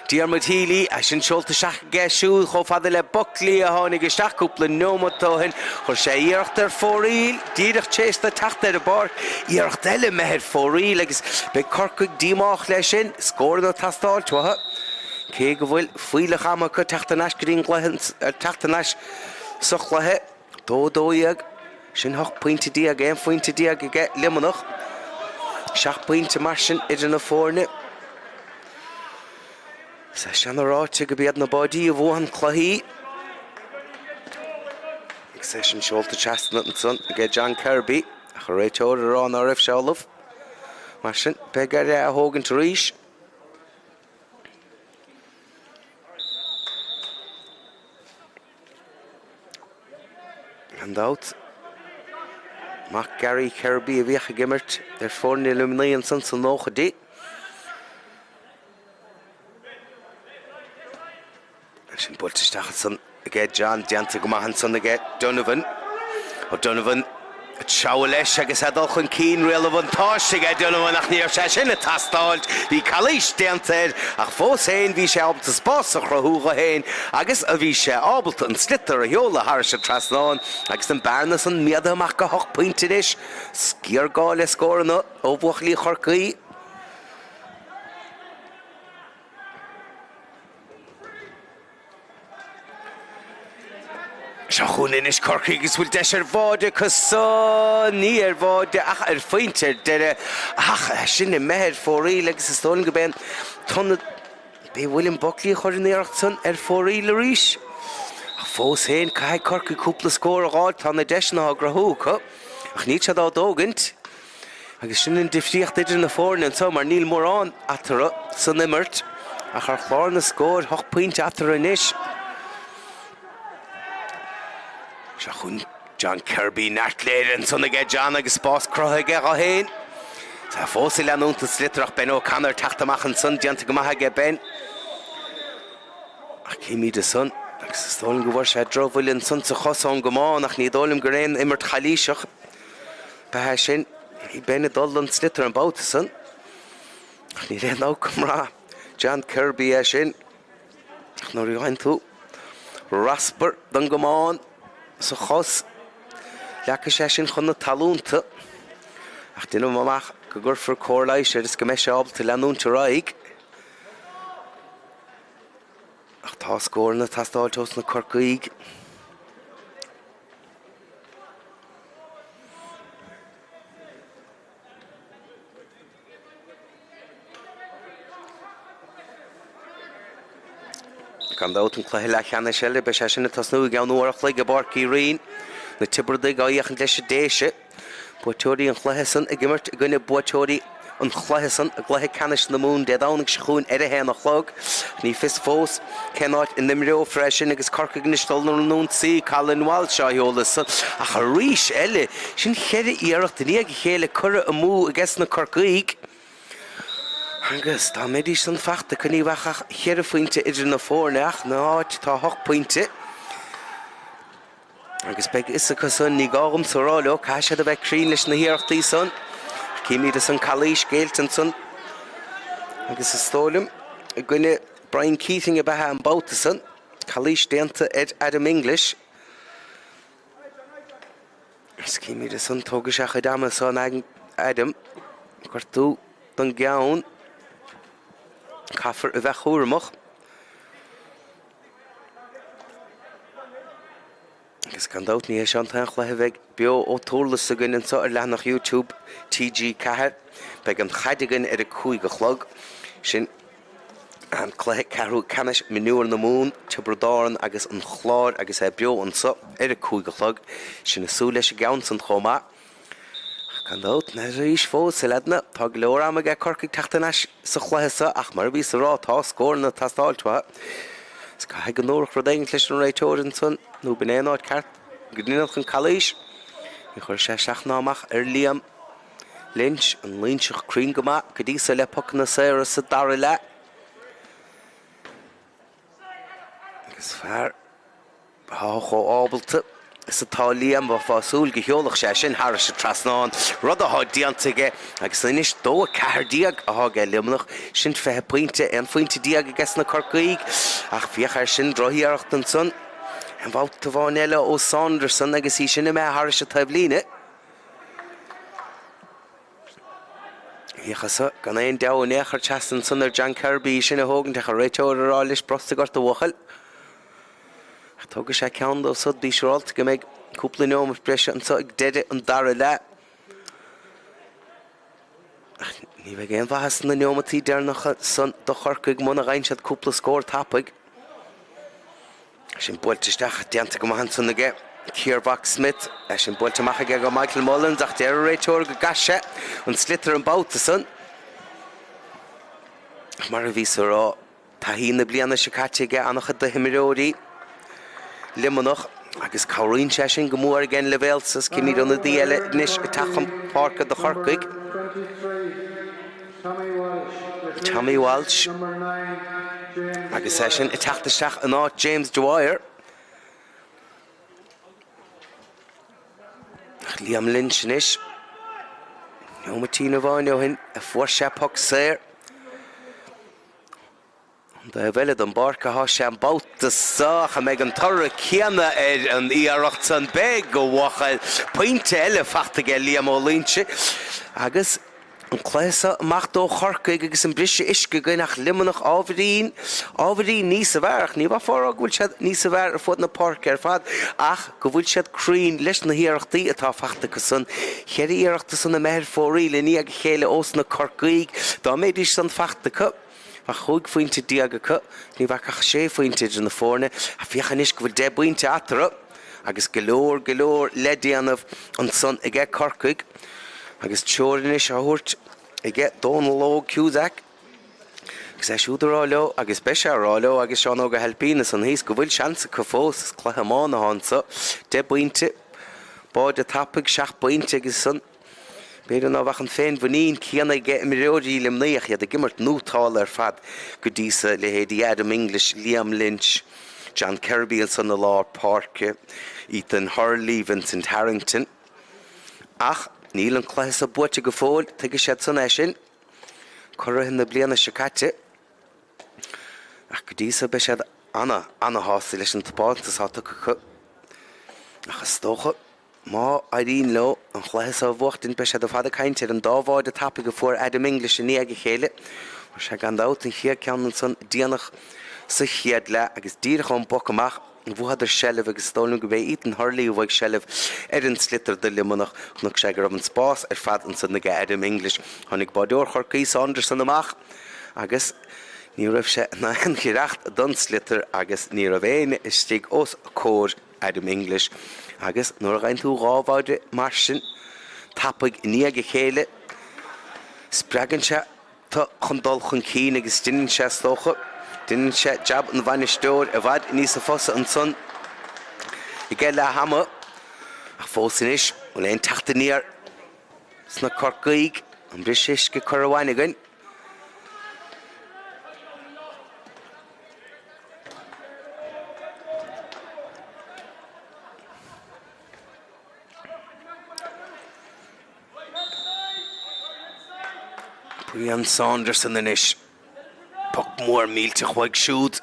Diarmuid Healy, é sin seolta isteach aige siúd chomh fada le Buckley a tháinig isteach cúpla neomat ó shin. Chuir sé iarracht ar fóraoil díreach tar éis dó teacht ar an bpáirc. Iarracht eile imithe ar fóraoil agus beidh Corcaigh díomách leis sin. Scóranna ag teastáilt uathu. Cé go bhfuil fuílleach ama acu teacht thar n-ais go dtí an gcluiche, teacht thar n-ais sa chluiche. 2, 12, sin 18 pointe, 11 phointe aige Luimneach. 7 bpointe mar sin idir na foirne. Is é seana-ráite gurb iad na báidí a bhuann cluichí. Agus é sin seolta trasna ansan aige John Kirby, ach an réiteoir ag rá ná raibh sé ullamh. Mar sin, beidh air é a thógaint arís. Gan dabht, mac Gary Kirby a bhíodh ag imirt ar foirne Luimnigh ansan sna nóchaidí. Sin buailte isteach ansan aige John, déanta go maith ansan aige Donovan. O'Donovan ag treabhadh leis agus é ag dul chun cinn, riail an bhuntáiste aige Donovan ach ní raibh sé sin ag teastáilt. Bhí calaois déanta air ach fós féin bhí sé ábalta spás a chruthú dho féin agus a bhí sé ábalta an sliotar a sheoladh thairis an trasnán agus an bearna san méadaithe amach go hocht bpointe anois. Géarghá le scóranna ó bhuachaillí Chorcaí. Seo chugainn anois Corcaigh agus bhfuil deis ar bháide acu san? Ní ar bháide ach ar phointe ar deireadh. Ach é sin imithe ar fóraoil agus is dóigh liom gurb é an t-ionad, b'é William Buckley a chuir an iarracht san ar fóraoil arís. Ach fós féin caithfidh Corcaigh cúpla scór a dh'fháil, tá na deiseanna á gcruthú acu ach níl siad á dtógaint. Agus sin an difríocht idir na foirne anseo mar níl mórán eatarthu san imirt ach ar chlár na scóir, hocht bpointe eatarthu anois. Seo chugainn John Kirby, neart léire ansan aige John agus spás cruthaithe aige dho féin. Tá fós ag leanúint an sliotar ach Ben O'Connor ag teacht amach ansan, déanta go maith aige Ben. Ach címid ansan agus is dóigh liom go bhfuair sé drochbhuille ansan sa chos ón gcamán ach ní dóigh liom gur aon imirt chalaoiseach. Ba ea sin. Bhí Ben ag dul don sliotar an babhta san. Ach níl aon dabht go mbraith John Kirby é sin. Ach nuair a fhaigheann tú raspar den gcamán sa chos, leagfaidh sé sin chun na talún tú. Ach déanaim amach go gcuirfear cóir leighis air is go mbeidh sé ábalta leanúint ar aghaidh. Ach tá scóranna ag teastáilt ós na Corcaígh. Gan dabht an cluiche leathcheannais eile, beidh sé sin ag tosnú i gceann uair a chloig i bPáirc Uí Rinn. Na Tiobradaigh á fhéachaint leis an Déise. Buaiteoirí an chluiche san ag imirt i gcoinne buaiteoirí an chluiche san i gcluiche ceannais na Mumhan Dé Domhnaigh seo chugainn ar a haon a chlog. Ní fios fós cén áit a n-imreofar é sin agus Corcaigh anois dul ar an ionsaí, Colin Walsh á sheoladh san ach arís eile, sin cheithre iarracht i ndiaidh a chéile curtha amú aige na Corcaígh. Agus dá mbeidís san fachta acu ní bheadh ach cheithre phointe idir na foirne ach ina áit tá hocht bpointe. Agus beidh fhios acu san, ní gá dhomsa a rá leo, caithfidh siad a bheith cruinn leis na hiarrachtaí san. Címid ansan calaois géillte ansan agus is dóigh liom i gcoinne Brian Keating ab ea an babhta san, calaois déanta ar Adam English. Is címid ansan, tógfaidh sé a chuid ama san Adam, gortú don gceann, caithfear a bheith cúramach. Agus gan. Gan dabht ní hé seo an t-aon chluiche a bheidh beo ó Thurlas againn anseo ar leathanach YouTube TG4. Beidh an chaid againn ar a 5 a chlog. Sin an cluiche ceathrú ceannais Mionúir na Mumhan, Tiobraid Árann agus an Clár agus é beo anseo ar a 5 a chlog. Sinn ag súil leis an gceann san chomh maith. Ach gan dabht, n'fheadar arís fós, a leaideanna, tá go leor ama aige Corcaigh teacht thar n-ais sa chluiche seo ach mar a bhíos a rá, tá scóranna ag teastáilt uathu. Is caithfidh go ndúradh rud éigin leis an réiteoir ansan nó b'in é an áit ceart go ndéanfadh an calaois. Ní chuirfidh sé isteach ná amach ar Liam Lynch, an Loingseach cruinn go maith go dtí so le pocanna saora sa dara leath. Agus fear atá chomh ábalta is atá Liam, bheifeá ag súil go sheolfadh sé sin thairis an trasnán, rud atá déanta aige agus anois 2-14 atá aige Luimneach, sin 20 pointe, 11 phointe aige sna Corcaígh ach féach air sin, drochiarracht ansan, aon bhabhta amháin eile ó Saunderson agus í sin imithe thairis an taobhlíne. Féach air so, gan aon deabhadh in aon chor trasna ansan ar John Kirby í sin a thógaint ach an réiteoir a rá leis brostaigh ort a bhuachaill. Ach tógfaidh sé ceann dóibh so, bí siúrálta go mbeidh cúpla neomat breise anso ag deireadh an dara leath. Ach ní bheidh aon mhaitheas sna neomataí deireanacha san do Chorcaigh muna bhfaigheann siad cúpla scór tapaidh. Sin buailte isteach, déanta go maith ansan aige Ciarmhac Smith. É sin buailte amach aige go Michael Mullins ach deir an réiteoir go gcaith sé an sliotar an babhta san. Ach mar a bhíos a rá, taithí na bliana seo caite aige an-chuid de himreoirí Luimneach agus cabhraíonn sé sin go mór ag an leibhéal so. Címid ionadaí eile anois ag teacht chun páirce do Chorcaigh. Tommy Walsh agus é sin ag teacht isteach in áit James Dwyer. Liam Lynch anois. Neomaitín amháin ó shin a fuair sé poc saor. An taobh eile den bpáirc atá sé an babhta seo ach an mbeidh an toradh céanna ar an iarracht san? Beidh, a bhuachaill. Pointe eile fachta aige Liam Ó Loingsigh agus an cluiche seo amach do Chorcaigh agus an briseadh uisce againn ach Luimneach ábhairín, ábhairín níosa bhfearr ach ní bheifeá a rá go bhfuil siad níosa bhfearr ar fud na páirce ar fad ach go bhfuil siad cruinn leis na hiarrachtaí atá fachta acu san. Cheithre iarracht san imithe ar fóraoil i ndiaidh a chéile ós na Corcaígh. Dá mbeidís san fachta acu. Bheadh 15 phointe acu, ní bheadh ach sé phointe idir na foirne, ach féach anois go bhfuil deich bpointe eatarthu agus go leor, go leor le déanamh ansan aige Corcaigh agus treoir anois á thabhairt aige Dónal Óg Cusack agus é siúd a rá leo agus beidh sé a rá leo agus Seán Óg Ó hAilpín ansan thíos go bhfuil seans acu fós, is cluiche iomána atá anso, deich bpointe, báide tapaidh, seacht bpointe agus san. B'fhéidir ná bheadh an féinmhuinín céanna ag imreoirí Luimnigh ach iad ag imirt nótálta ar fad go dtí so, leithéidí Adam English, Liam Lynch, John Kirby ansan i lár páirce, Ethan Hurley, Vincent Harrington. Ach níl an cluiche so buaite go fóill, tuigfidh siad san é sin. Curaithe na bliana seo caite. Ach go dtí so beidh siad ana, ana-shásta leis an taispeántas atá tugtha acu. Ach is dócha. Má éiríonn leo an chluiche seo a bhuachtaint beidh siad ar fad ag caint ar an dá bháide tapaidh a fuair Adam English i ndiaidh a chéile. Fuair sé gan dabht an chéad ceann ansan déanach sa chéad leath agus díreach ón bpoc amach bhuadar seilbh agus is dóigh liom go b'é Ethan Hurley a bhuaigh seilbh ar an sliotar do Luimneach. Chonaic sé go raibh an spás ar fad ansan aige Adam English. Tháinig báideoir Chorcaí Saunderson amach agus ní raibh sé in aon ghiorracht don sliotar agus ní raibh éinne istigh os comhair Adam English, Agus nuair a gheibheann tú dhá bháide mar sin tapaidh i ndiaidh a chéile, spreagann sé tú chun dul chun cinn agus deineann sé, is dócha, deineann sé jab an bhainisteoir i bhfad níosa fusa ansan ag leath ama. Ach fós anois, bhfuil aon teacht aniar sna Corcaígh? An briseadh uisce curtha uainn againn? Brian Saunderson anois. Poc mór millteach uaidh siúd.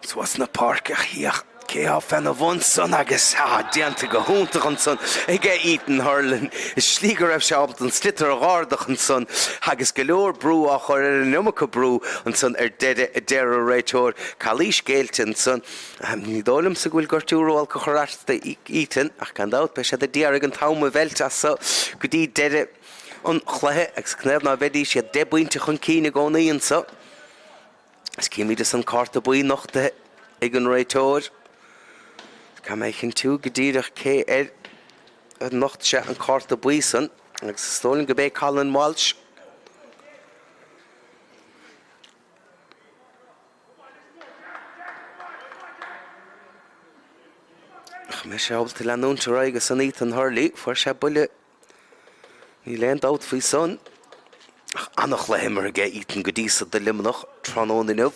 Suas na páirce ach féach. Cé atá féna bhun san agus tá déanta go hiontach ansan aige Ethan Hurlin. Is slí go raibh sé ábalta an sliotar a dh'ardach ansan agus go leor brú á chur air, an iomarca brú ansan ar deireadh, a deir an réiteoir. Calaois géillte ansan. Ní dóigh liomsa go bhfuil gortú ró-olc a chur as do Ethan ach gan dabht beidh siad a d'iarraidh an t-am a mheilt as so go dtí deireadh an chluiche agus canathaobh ná bheidís iad deich bpointe chun cinn i gcónaí anso. Is címid ansan cárta buí nochtaithe ag an réiteoir. Caithfidh mé a chinntiú go díreach cé air a nocht sé an cárta buí san agus is dóigh liom go b'é Colin Walsh. Ach an mbeidh sé ábalta leanúint ar aghaidh ansan Ethan Hurley, fuair sé buille Níl aon dabht faoi san. Ach an-chluiche imeartha aige Ethan go dtí so do Luimneach tráthnóna inniu.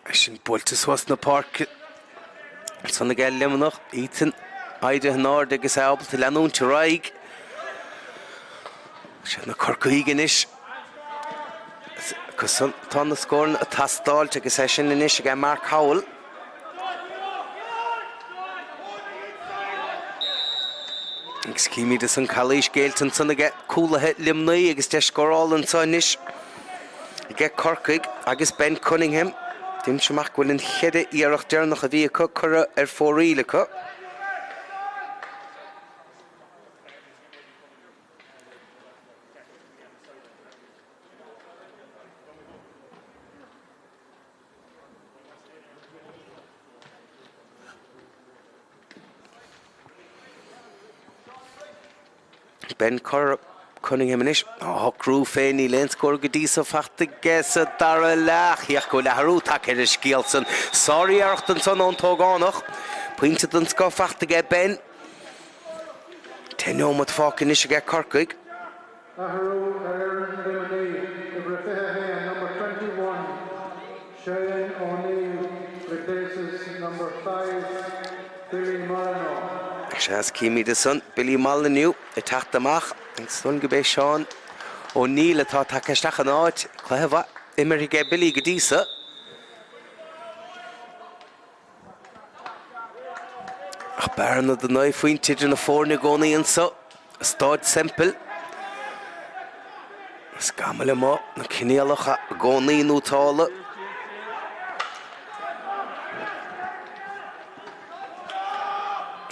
É sin buailte suas na páirce ansan aige Luimneach. Ethan éirithe in airde agus é ábalta leanúint ar aghaidh. Siad na Corcaígh anois. Acu san tá na scóranna ag teastáilt agus é sin anois aige Mark Howell. Agus címid ansan calaois géillte ansan aige cúlaithe Luimnigh agus deis scórála anseo anois aige Corcaigh agus Ben Cunningham. Deirimse amach go bhfuil an cheithre iarracht deireanach a bhí acu curtha ar fóraoil acu. Ben Cunningham anois á shocrú féin, níl aon scór go dtí so fachta aige sa dara leath. Féach go bhfuil athrú tagtha ar an scéal san. Sáriarracht ansan ón t-ógánach. Pointe den scoth fachta aige Ben. 10 nóiméad fágtha anois aige Corcaigh. Athrú ar fhoireann Luimnigh, uimhir a 21, number 21, Shane O'Neill replaces number 5, Billy Molyneux. Sea, is címid ansan Billy Molyneux ag teacht amach agus is dóigh liom gurb é Seán O'Neill atá tagtha isteach ina áit. Cluiche mhaith imeartha aige Billy go dtí so. Ach bearna de 9 phointe idir na foirne i gcónaí anso i Stáid Semple. Na scamaill amuigh, na coinníollacha i gcónaí nótálta.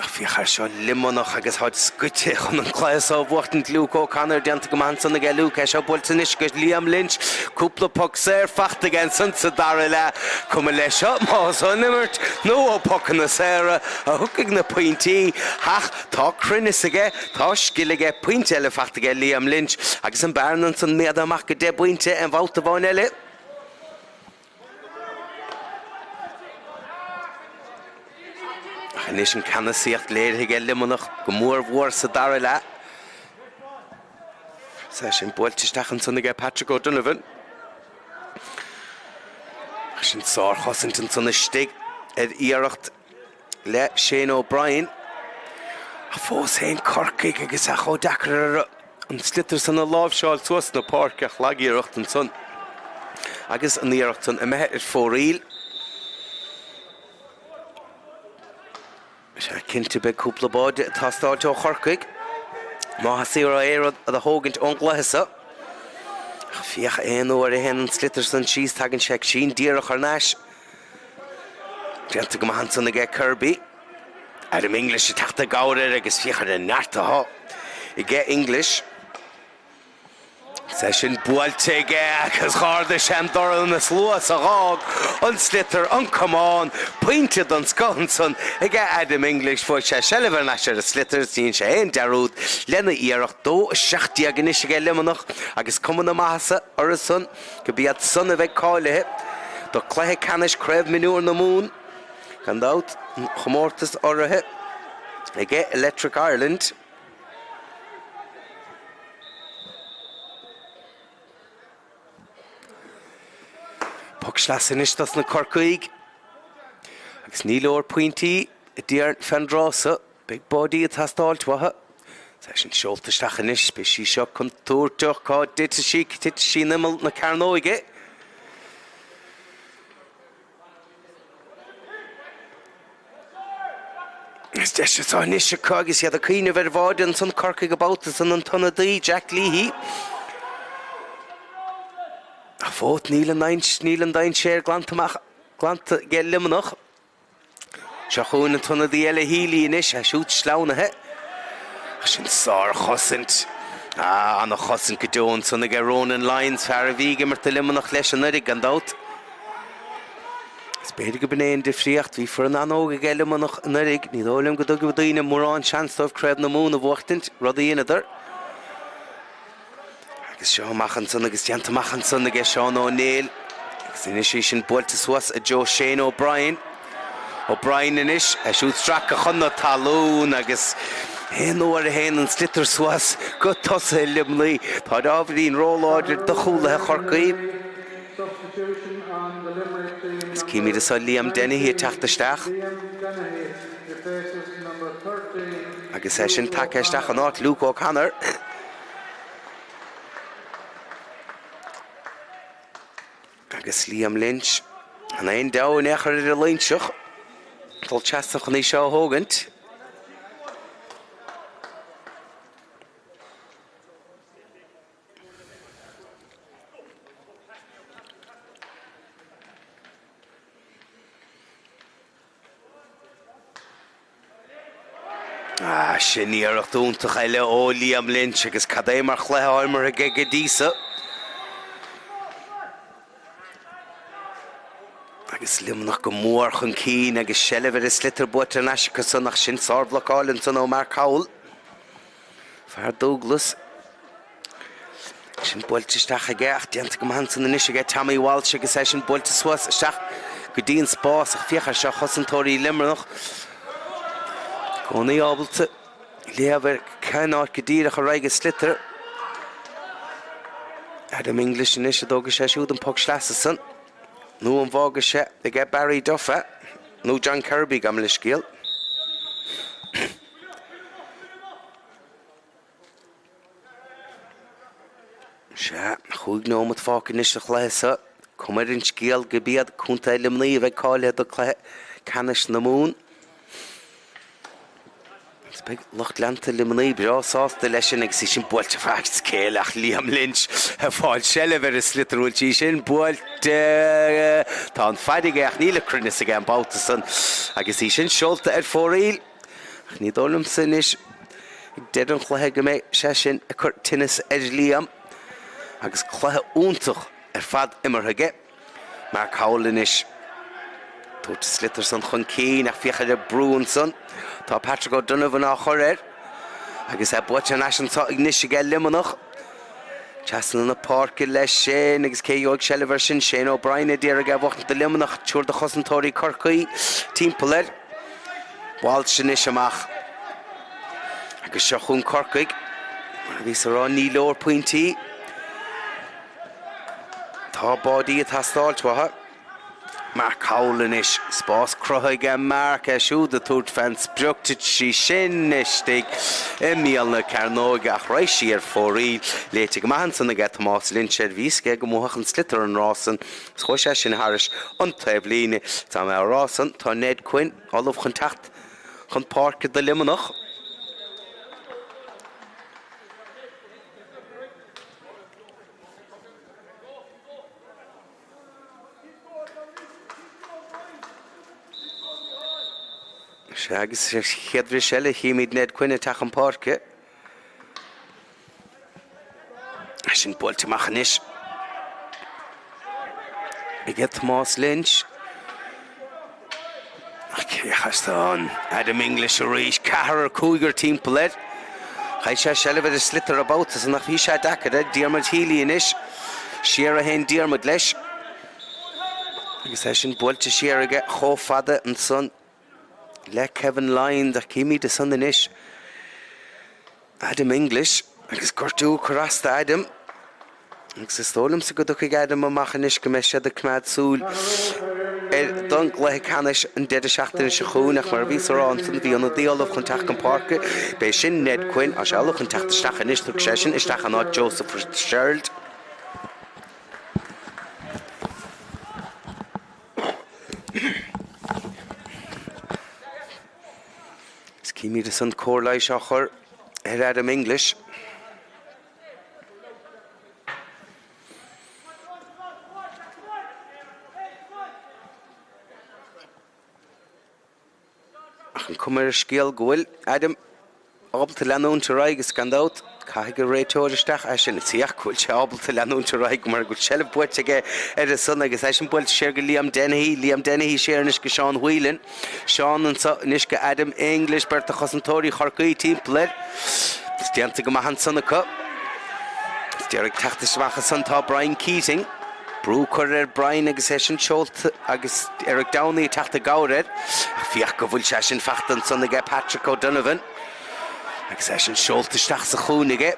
Ach féach air seo, Luimneach agus táid scoite chun an cluiche seo a bhuachtaint. Luke O'Connor déanta go maith ansan aige Luke. É seo buailte anois go Liam Lynch. Cúpla poc saor fachta aige ansan sa dara leath. Cuma leis seo más ón imirt nó ó phocanna saora a thiocfaidh na pointí. Ach tá cruinneas aige, tá scil aige. Pointe eile fachta aige Liam Lynch agus an bearna ansan méadaithe amach go deich bpointe aon bhabhta amháin eile. Ach anois an ceannasaíocht léirithe aige Luimneach go mór mhór sa dara leath. Is é sin buailte isteach ansan aige Patrick O'Donovan. Ach sin sárchosaint ansan istigh ar iarracht le Shane O'Brien. Ach fós féin Corcaigh agus é chomh deacair orthu an sliotar san a láimhseáil suas na páirce ach lagiarracht ansan agus an iarracht san imithe ar fóraoil. Sea, cinnte beidh cúpla báide ag teastáilt ó Chorcaigh má tá siad ag iarraidh aon rud a thógaint ón gcluiche seo. Ach féach aon uair a théann an sliotar san síos tagann sé cruinn díreach thar n-ais. Déanta go maith ansan aige Kirby. Adam English ag teacht i gcabhair air agus féach ar an neart atá aige English. Is é sin buailte aige agus dh'ardaigh sé an dorn is luas a dh'fhág an sliotar, an camán, pointe den scoth ansan aige Adam English. Fuair sé seilbh thar n-ais ar an sliotar is ní dhein sé aon dearúd lena iarracht. 2-17 anois aige Luimneach agus cuma na maitheasa orthu san. Gurb iad san a bheidh cáilithe do chluiche ceannais Craobh Mionúir na Mumhan. Gan dabht, an chomórtas urraithe aige Electric Ireland. Poc sleasa anois dos na Corcaígh agus ní leor pointí a déarfainn fén dtráth so. Beidh báidí ag teastáilt uathu. Is é sin seolta isteach anois. Beidh sí seo contúirteach. Cá dtitfidh sí? Titfidh sí in imeall na cearnóige. Is deis atá anois acu agus iad ag cuimhneamh ar bháide ansan Corcaigh an babhta san an t-ionadaí Jack Leahy. Ach fós níl an níl an dainséar glanta amach glanta ag Luimneach. Seo chugainn an t-ionadaí eile Healy anois, é siúd sleamhnaithe. Ach sin sárchosaint. Ah, ana-chosaint go deo ansan aige Ronan Lyons, fear a bhí ag imirt do Luimneach leis anuraidh gan dabht. Is b'fhéidir go b'in é an difríocht. Bhí foireann an-óg aige Luimneach anuraidh. Ní dóigh liom go dtugadh daoine mórán seans dóibh Craobh na Mumhan a bhuachtaint, rud a dheineadar. Agus seo amach ansan agus déanta amach ansan aige Seán Ó Néill. Agus anois í sin buailte suas i dtreo Shane O'Brien. O'Brien anois, é siúd stractha chun na talún agus aon uair a théann an sliotar suas go tosaithe Luimnigh, táid ábhairín róláidir do chúlaithe Chorcaí. Is címid anso Liam Dennehy ag teacht isteach agus é sin tagtha isteach in áit Luke O'Connor. Agus Liam Lynch, an aon deabhadh in aon chor ar an Loingseach dul trasna chun í seo a thógaint. Ah, sin iarracht iontach eile ó Liam Lynch agus cad é mar chluiche atá imeartha aige go dtí so. Agus Luimneach go mór chun cinn agus seilbh ar an sliotar buaite thar n-ais acu san ach sin sárbhlocáil ansan ó Mark Howell. Fear Dúglas. Sin buailte isteach aige ach déanta go maith ansan anois aige Tommy Walsh agus é sin buailte suas isteach go dtí an spás ach féach ar seo chosantóirí Luimneach i gcónaí ábalta léamh ar cén áit go díreach a raghaidh an sliotar. Adam English anois an dtógfaidh sé siúd an poc sleasa san nó an bhfágfaidh sé aige Barry Duff é nó John Kirby gabh mo leithscéal. Sea, chúig neomat fágtha anois sa chluiche seo. Cuma ar an scéal gurb iad Contae Luimnigh a bheidh cáilithe do chluiche ceannais na Mumhan. Agus beidh lucht leanta Luimnigh breá sásta leis sin agus í sin buailte faic céille ach Liam Lynch ag fáil seilbh ar an sliotar bhfuil sí sin buailte. Tá an faid aige ach níl an cruinneas aige an babhta san agus í sin seolta ar fóraoil. Ach ní dóigh liomsa anois ag deireadh an chluiche go mbeidh sé sin ag cur tinneas ar Liam agus cluiche iontach ar fad imeartha aige. Mark Howell anois ag tabhairt an sliotar san chun cinn ach féach ar an brú ansan. Tá Patrick O'Donovan á chur air agus é buaite thar n-ais anso anois aige Luimneach. Trasna na páirce leis sin agus cé gheobhaidh seilbh air sin? Shane O'Brien a d'iarraidh é a bhuachtaint do Luimneach, triúr de chosantóirí Chorcaí timpeall air. Walsh anois amach agus seo chugainn Corcaigh. Mar a bhíos a rá, ní leor pointí. Tá báidí ag teastáilt uathu. Mark Howell anois. Spás cruthaithe aige Mark, é siúd ag tabhairt fén sprioc. Thit sí sin istigh i mbéal na cearnóige ach raghaidh sí ar fóraoil. Léite go maith ansan aige Tomás Lynch ar bhí a fhios aige go mbuafadh an sliotar an rás san agus chuaigh sé sin thairis an taobhlíne. Tá mé á rá san, tá Ned Quinn ullamh chun teacht chun páirce do Luimneach. Sea, agus sa chéad bhris eile chímid Ned Quinn ag teacht chun páirce. Sin buailte amach anois aige Tomás Lynch. Ach cé as an Adam English arís, ceathrar, cúigear timpeall air. Chaill sé seilbh ar an sliotar an babhta san ach bhí sé deacair air. Diarmuid Healy anois. Siar a théann Diarmuid leis. Agus é sin buailte siar aige chomh fada ansan le Kevin Lyons ach címid ansan anois Adam English agus gortú ag cur as d'Adam. Agus is dóigh liomsa go dtiocfaidh Adam amach anois go mbeidh siad ag coimeád súil air don gcluiche ceannais an deireadh seachtaine seo chugainn ach mar a bhíos a rá ansan bhí ionadaí ullamh chun teacht chun páirce. B'é sin Ned Quinn. Tá sé ullamh chun teacht isteach anois. Tiocfaidh sé sin isteach in áit Joseph Fitzgerald. Is címid ansan cóir leighis á chur ar Adam English. Ach an cuma ar an scéal go bhfuil Adam ábalta leanúint ar aghaidh agus gan dabht caithfidh an réiteoir isteach eisean. Is ea go bhfuil sé ábalta leanúint ar aghaidh mar go bhfuil seilbh buaite aige ar san agus eisean buailte siar go Liam Dennehy. Liam Dennehy siar anois go Seán Whelan. Seán anseo anois go Adam English, beirt de chosantóirí Chorcaí timpeall air. Is déanta go maith ansan acu. Is d'iarraidh teacht isteach ansan tá Brian Keating. Brú curtha ar Brian agus é sin seolta agus Eric Downey ag teacht i gcabhair air. Ach féach go bhfuil sé sin fachta ansan aige Patrick O'Donovan. Agus é sin seolta isteach sa chúinne aige.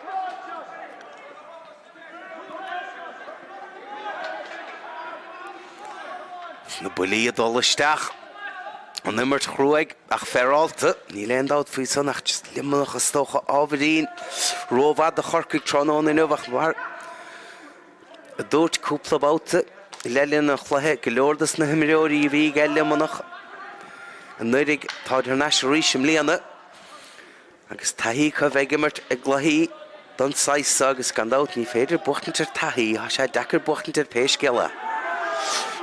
Na buillí ag dul isteach. An imirt chruaidh ach féaráilte. Níl aon dabht faoi san ach just Luimneach is dócha ábhairín rómhaith do Chorcaigh tráthnóna inniu ach mar a dúirt cúpla babhta le linn an chluiche, go leor dos na himreoirí a bhí ag Luimneach anuraidh táid thar n-ais arís i mbliana. Agus taithí acu a bheith ag imirt i gcluichí den saghas seo agus gan dabht ní féidir buachtaint ar taithí, tá sé deacair buachtaint ar pé scéal é.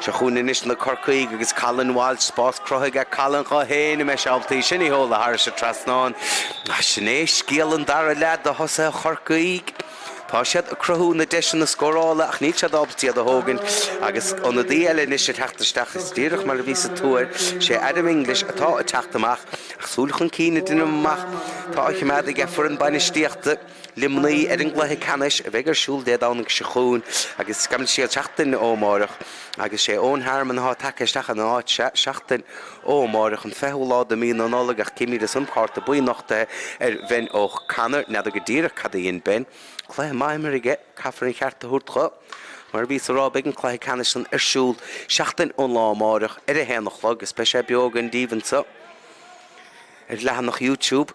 Seo chugainn anois na Corcaígh agus Colin Walsh, spás cruthaithe aige Colin dhó féin, an mbeidh sé ábalta í sin a sheoladh thairis an trasnán? Sin é scéal an dara leath do thosaithe Chorcaí. Tá siad ag cruthú na deiseanna scórála ach níl siad ábalta iad a thógaint agus ionadaí eile anois ag teacht isteach. Is díreach mar a bhí sa tuar, sé Adam English atá ag teacht amach ach súil chun cinn ag déanamh amach atá á choimeád aige foireann bainistíochta Luimnigh ar an gcluiche ceannais a bheidh ar siúl Dé Domhnaigh seo chugainn agus gabh mo leithscéal seachtain ó amárach agus sé Eoin Harmon atá tagtha isteach ina áit seachtain ó amárach an 20ú lá de mhí na Nollag ach címid ansan cárta buí nochtaithe ar Bhen O'Connor. N'fheadar go díreach cad a dhein Ben. Cluiche maith imeartha aige, caithfear an cheart a thabhairt dho. Mar a bhíos a rá, beidh an cluiche ceannais san ar siúl seachtain ón lá amárach ar a haon a chlog agus beidh sé beo againn daoibh anseo ar leathanach YouTube.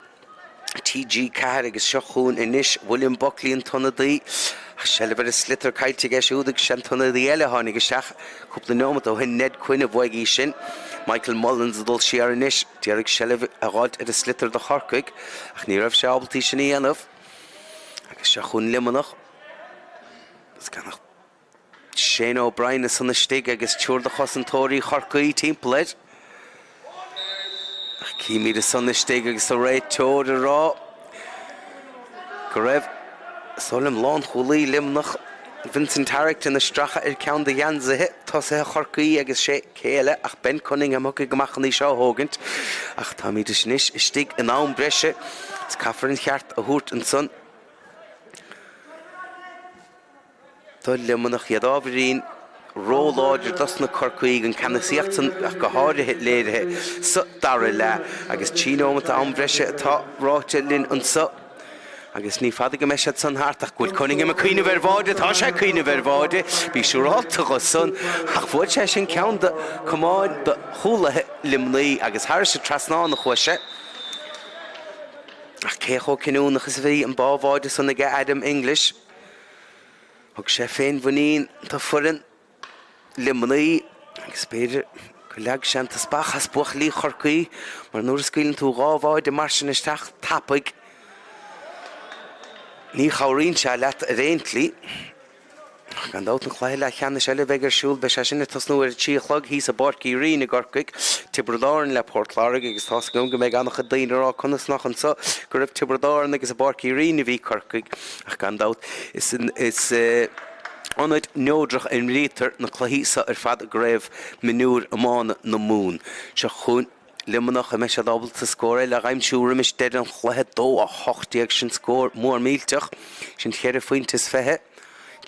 TG4 agus seo chugainn anois William Buckley an t-ionadaí. Seilbh ar an sliotar caillte aige siúd agus sé an t-ionadaí eile a tháinig isteach cúpla neomat ó shin, Ned Quinn a bhuaigh í sin. Michael Mullins ag dul siar anois, d'iarraidh seilbh a dh'fháilt ar an sliotar do Chorcaigh ach ní raibh sé ábalta í sin a dhéanamh. Agus seo chugainn Luimneach. Is gan ach Shane O'Brien ansan istigh agus triúr de chosantóirí Chorcaí timpeall air. Ach címid ansan istigh agus an réiteoir ag rá go raibh, is dóigh liom, lánchúlaí Luimneach, Vincent Harrington ag stracadh ar ceann de gheansaithe tosaithe Chorcaí agus sé cé eile ach Ben Cunningham a thiocfaidh amach chun í seo a thógaint. Ach táimid anois istigh in am breise is caithfear an cheart a thabhairt ansan. Do Luimneach iad ábhairín róláidir dos na Corcaígh, an ceannasaíocht san ach go háirithe léirithe sa dara leath agus 3 nóimeat am bhreise atá ráite linn anso agus ní fada go mbeidh siad san thart ach go bhfuil Cunningham ag cuimhneamh ar bháide, tá sé ag cuimhneamh ar bháide, bí siúrálta dho san ach bhuail sé sin ceann de chamáin de chúlaithe Luimnigh agus thairis an trasnán a chuaigh sé. Ach cé chomh cinniúnach is a bhí an bá bháide san aige Adam English? Thug sé féinmhuinín do foireann Luimnigh agus b'fhéidir gur leag sé an teaspach as buachaillí Chorcaí mar nuair a scaoileann tú dhá bháide mar sin isteach tapaidh, ní chabhraíonn sé leat ar aon tslí. Gan dabht an cluiche leathcheannais eile a bheidh ar siúl, beidh sé sin ag tosnú ar a 3 a chlog thíos i bPáirc Uí Rinn i gCorcaigh, Tiobraid Árann le Port Láirge agus tá's agam go mbeidh an-chuid daoine ag rá conas nach anso go raibh Tiobraid Árann agus i bPáirc Uí Rinn a bhí Corcaigh. Ach gan dabht, is in ionaid neodrach a imrítear na cluichí seo ar fad i gCraobh Mionúir Iomána na Mumhan. Seo chugainn Luimneach, an mbeidh siad ábalta scór eile a aimsiú roimis deireadh an chluiche? 2-18, sin scór mór millteach. Sin cheithre phointe is fiche.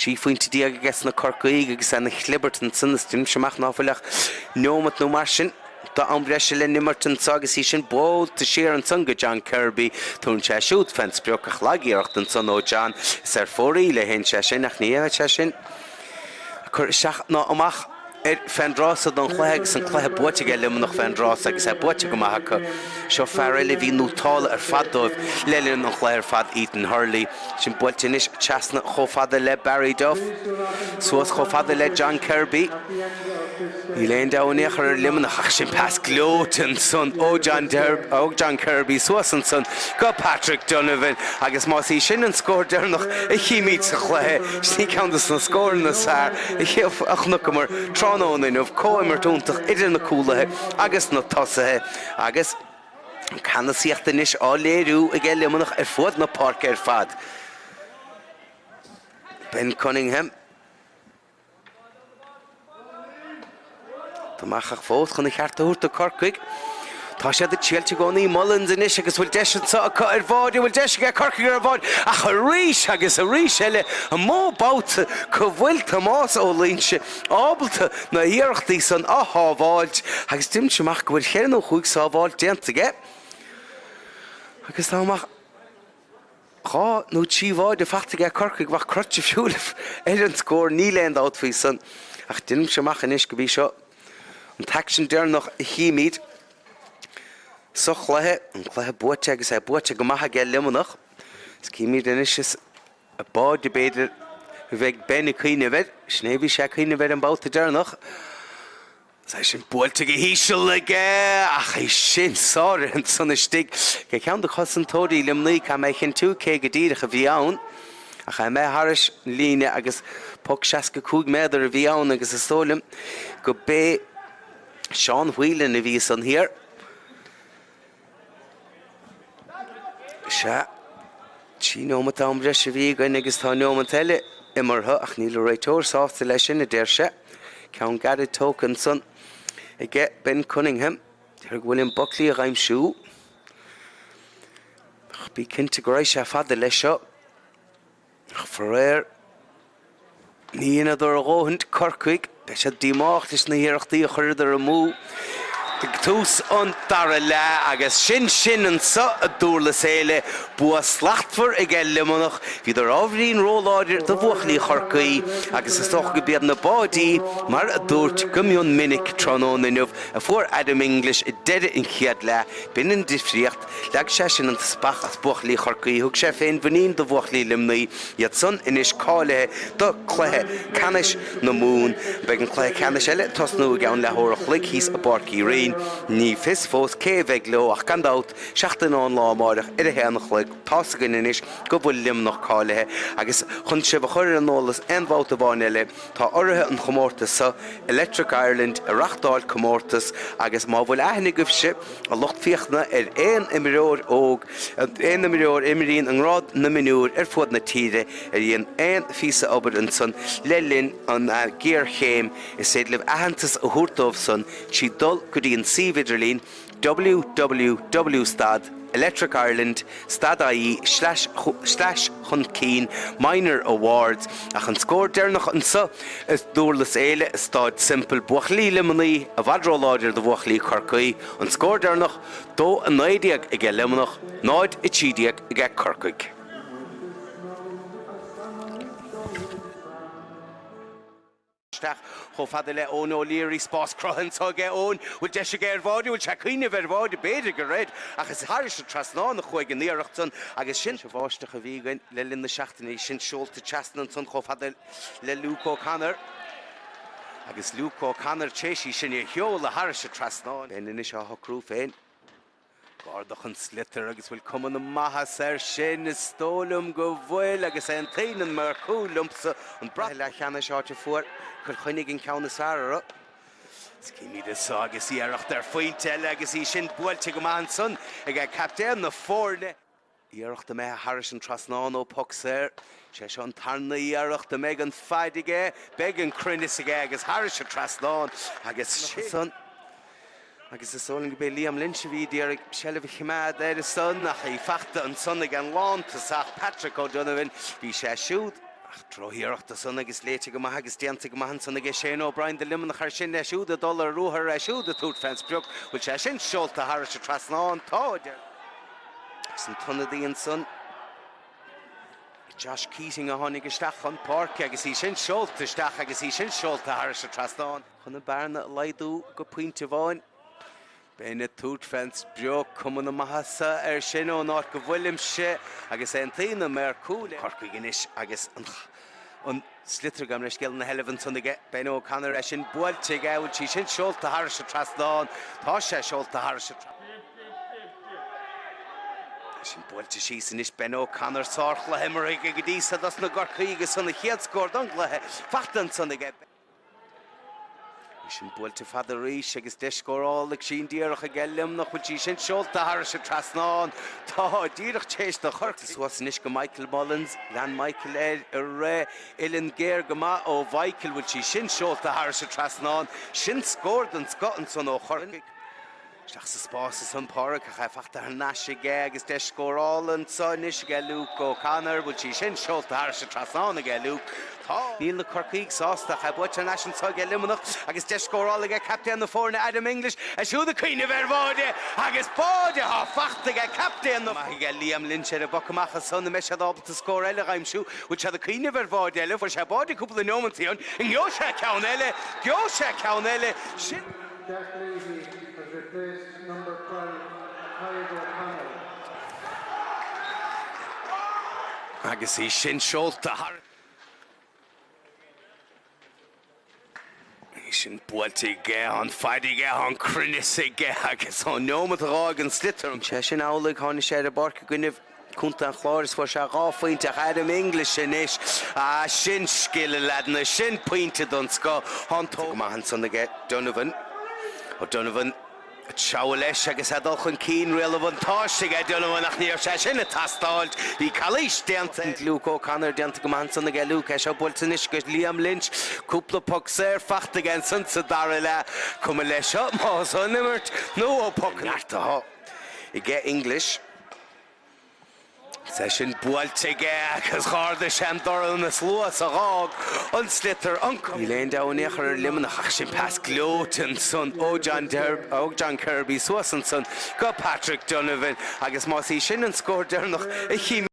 13 phointe aige sna Corcaígh agus é ina chlibirt ansan is deinimse amach ná fuil ach neomat nó mar sin d'am breise le n-imirt anso agus í sin buailte siar ansan go John Kirby. Tugann sé siúd fén sprioc ach lag-iarracht ansan ó John. Is ar fóraoil a théann sé sin ach ní dhéanfaidh sé sin cur isteach ná amach air fén dtráth so don chluiche agus an cluiche buaite aige Luimneach fén dtráth so agus é buaite go maith acu. Seo fear eile a bhí nótálta ar fad dóibh le linn an chluiche ar fad, Ethan Hurley. Sin buailte anois trasna chomh fada le Barry Duff, suas chomh fada le John Kirby. Níl aon deabhadh in aon chor ar Luimneach ach sin pas gleoite ansan ó John Kirby suas ansan go Patrick Donovan agus más í sin an scór deireanach a chímid sa chluiche, sin í ceann de na scóranna is fearr a chonaiceamar tráthnóna inniu, comhimirt iontach idir na cúlaithe agus na tosaithe agus an ceannasaíocht anois á léiriú aige Luimneach ar fuaid na páirce ar fad. Ben Cunningham. Amach ach fós chun a cheart a thabhairt do Corcaigh. Tá siad ag triailt i gcónaí Mullins anois agus bhfuil deis anseo acu ar bháide, bhfuil deis aige Corcaigh ar bháide ach arís agus arís eile an mó babhta go bhfuil Tomás Ó Loingsigh ábalta na hiarrachtaí san a shábháilt agus deinimse amach go bhfuil cheithre nó chúig sábháilt déanta aige agus tá amach 2 nó 3 bháide faighte aige Corcaigh, bheadh croite fiú ar an scór, níl aon dabht faoi san. Ach deinimse amach anois go b'í seo an t-aicsean deireanach a chímid sa chluiche, an cluiche buaite agus é buaite go maith aige Luimneach. Is címid anois is báide b'fhéidir a bheidh Ben ag cuimhneamh air, sin é a bhí sé ag cuimhneamh air an babhta deireanach. Is é sin buailte go híseal aige ach é sin sáraithe ansan istigh ag ceann de chosantóirí Luimnigh. Caithfidh mé a chinntiú cé go díreach a bhí ann ach é imithe thairis an líne agus poc 65 méadar a bhí ann agus is dóigh liom go b'é Seán Whelan a bhí ansan thiar. Sea, 3 neomat am breise a bhí againn agus tá neomat eile imeartha ach níl an réiteoir sásta leis sin, a deir sé. Ceann gairid tógtha ansan aige Ben Cunningham. Deir go bhfuil an Buckley á aimsiú. Ach bí cinnte go raibh sé fada leis seo. Ach faraor, ní dheineadar a dhóthain, Corcaigh. Beidh siad díomách leis na hiarrachtaí a chuireadar amú ag tús an dara leath agus sin sin anso i nDurlas Éile. Bua slachtmhar aige Luimneach. Bhíodar ábhairín róláidir do bhuachaillí Chorcaí agus is dócha go b'iad na báidí, mar a dúirt go mion minic tráthnóna inniu, a fuair Adam English ag deireadh an chéad leath. B'in an difríocht. Leag sé sin an speach as buachaillí Chorcaí. Thug sé féinmhuinín do bhuachaillí Luimnigh, iad san anois cáilithe do chluiche ceannais na Mumhan. Beidh an cluiche ceannais eile ag tosnú i gceann leathuair a chloig thíos i bPáirc Uí Rinn. Ní fios fós cé a bheidh leo ach gan dabht, seachtain ón lá amáireach ar a haon a chlog, tá's againn anois go bhfuil Luimneach cáilithe. Agus chun sibh a chur ar an eolas aon bhabhta amháin eile, tá urraithe an chomórtais seo, Electric Ireland, ag reachtáil comórtas agus má bhfuil aithne agaibhse, A lucht féachana ar aon imreoir óg, aon imreoir a imríonn i ngrád na mionúr ar fuaid na tíre a dhein aon phíosa obair ansan le linn an ghéarchéim, is féidir libh aitheantas a thabhairt dóibh san trí dul go dtí an suíomh idirlín www stad Electric Ireland stad ie slash slash chun cinn minor awards ach an scór deireanach anso i nDurlas Éile i Stáid Semple buachaillí Luimnigh i bhfad róláidir do bhuachaillí Chorcaí an scór deireanach 2 19 aige Luimneach 0 13 aige Corcaigh. Isteach chomh fada le Eoin O'Leary, spás cruthaithe anso aige Eoin. Bhfuil deis aige ar bháide? Bhfuil sé ag cuimhneamh ar bháide? B'fhéidir go raibh, ach is thairis an trasnán a chuaigh an iarracht san agus sin. Sa bháisteach a bhí againn le linn na seachtaine, sin seolta trasna ansan chomh fada le Luke O'Connor agus Luke O'Connor tar éis í sin a sheoladh thairis an trasnán. Ben anois á shocrú féin. Ardach an sliotar agus bhfuil cuma na maitheasa air sin? Is dóigh liom go bhfuil agus aontaíonn an maor cúil liomsa. An brat leathcheannais áit a fuair Cill Chainnigh an ceann is fearr orthu. Is címid anso agus iarracht ar phointe eile agus í sin buailte go maith ansan ag captaen na foirne. Iarracht imithe thairis an trasnán ó poc saor. Sé seo an tarna iarracht a mbeidh an faid aige, beidh an cruinneas aige agus thairis an trasnán agus sin. Agus is dóigh liom go b'é Liam Lynch a bhí ag iarraidh seilbh a choimeád air san ach í faighte ansan ag an lántosach Patrick O'Donovan. Bhí sé siúd. Ach drochiarracht ansan agus léite go maith agus déanta go maith ansan aige Shane O'Brien do Luimneach air sin é siúd ag dul ar ruathar é siúd ag tabhairt fén sprioc. Bhfuil sé sin seolta thairis an trasnán? Tá, a deir. Agus an t-ionadaí ansan, Josh Keating a tháinig isteach chun páirce agus í sin seolta isteach agus í sin seolta thairis an trasnán. Chun an bearna a laghdú go pointe amháin. Ben ag tabhairt fén sprioc, cuma na maitheasa air sin ón áit go bhfuilimse agus é an t-aon méar cúil ag Corcaigh anois agus an sliotar gabh mo leithscéal ina sheilbh ansan aige Ben O'Connor é sin buailte aige, bhfuil sí sin seolta thairis an trasnán? Tá sé seolta thairis an trasnán. É sin buailte síos anois Ben O'Connor sárchluiche imeartha aige go dtí so dos na gCorcaígh agus an chéad scór don gcluiche fachta ansan aige. É sin buailte fada arís agus deis scórála ag sin díreach aige Luimneach. Bhfuil sí sin seolta thairis an trasnán? Tá, díreach tar éis do Chorcaigh. Suas anois go Michael Mullins. Lean Michael air i rith. Uillinn géar go maith ó Mhichael. Bhfuil sí sin seolta thairis an trasnán? Sin scór den scoth ansan ó Chorcaigh. Isteach sa spás ansan Pádraig ach é fachta thar n-ais aige agus deis scórála anso anois aige Luke O'Connor. Bhfuil sí sin seolta thairis an trasnán aige Luke? Tá. Níl na Corcaígh sásta ach é buailte thar n-ais anso aige Luimneach agus deis scórála aige captaen na foirne Adam English. É siúd ag cuimhneamh ar bháide agus báide atá fachta aige captaen na maith aige Liam Lynch ar an bpoc amach ansan. An mbeidh siad ábalta scór eile a aimsiú? Bhfuil siad ag cuimhneamh ar bháide eile? Fuair sé báide cúpla neomant ó shin. An ngeobhaidh sé ceann eile? Gheobhaidh sé ceann eile. Sin. Jack Leahy has replaced number 12, Tadhg O'Connell. Agus í sin seolta thar. Í sin buailte aige, an faid aige, an cruinneas aige agus ón neomat a dh'fhág an sliotar. Sé sin amhlaidh, tháinig sé ar an bpáirc i gcoinnibh Contae an Chláir is fuair sé 2 phointe ach Adam English anois, ah sin scil a leaideanna, sin pointe don scoth, thá an go maith ansan aige Donovan, O'Donovan ag treabhadh leis agus é ag dul chun cinn, riail an bhuntáiste aige Donovan ach ní raibh sé sin ag teastáilt, bhí calaois déanta ag Luke O'Connor, déanta go maith ansan aige Luke, é seo buailte anois go Liam Lynch, cúpla poc saor fachta aige ansan sa dara leath, cuma leis seo más ón imirt nó ó poc neart atá aige English. Is é sin buailte aige agus dh'ardaigh sé an dorn is luas a dh'fhág an sliotar an. Níl aon deabhadh in aon chor ar Luimneach ach sin pas gleoite ansan ó John ó John Kirby suas ansan go Patrick Donovan agus más í sin an scór deireanach a chím.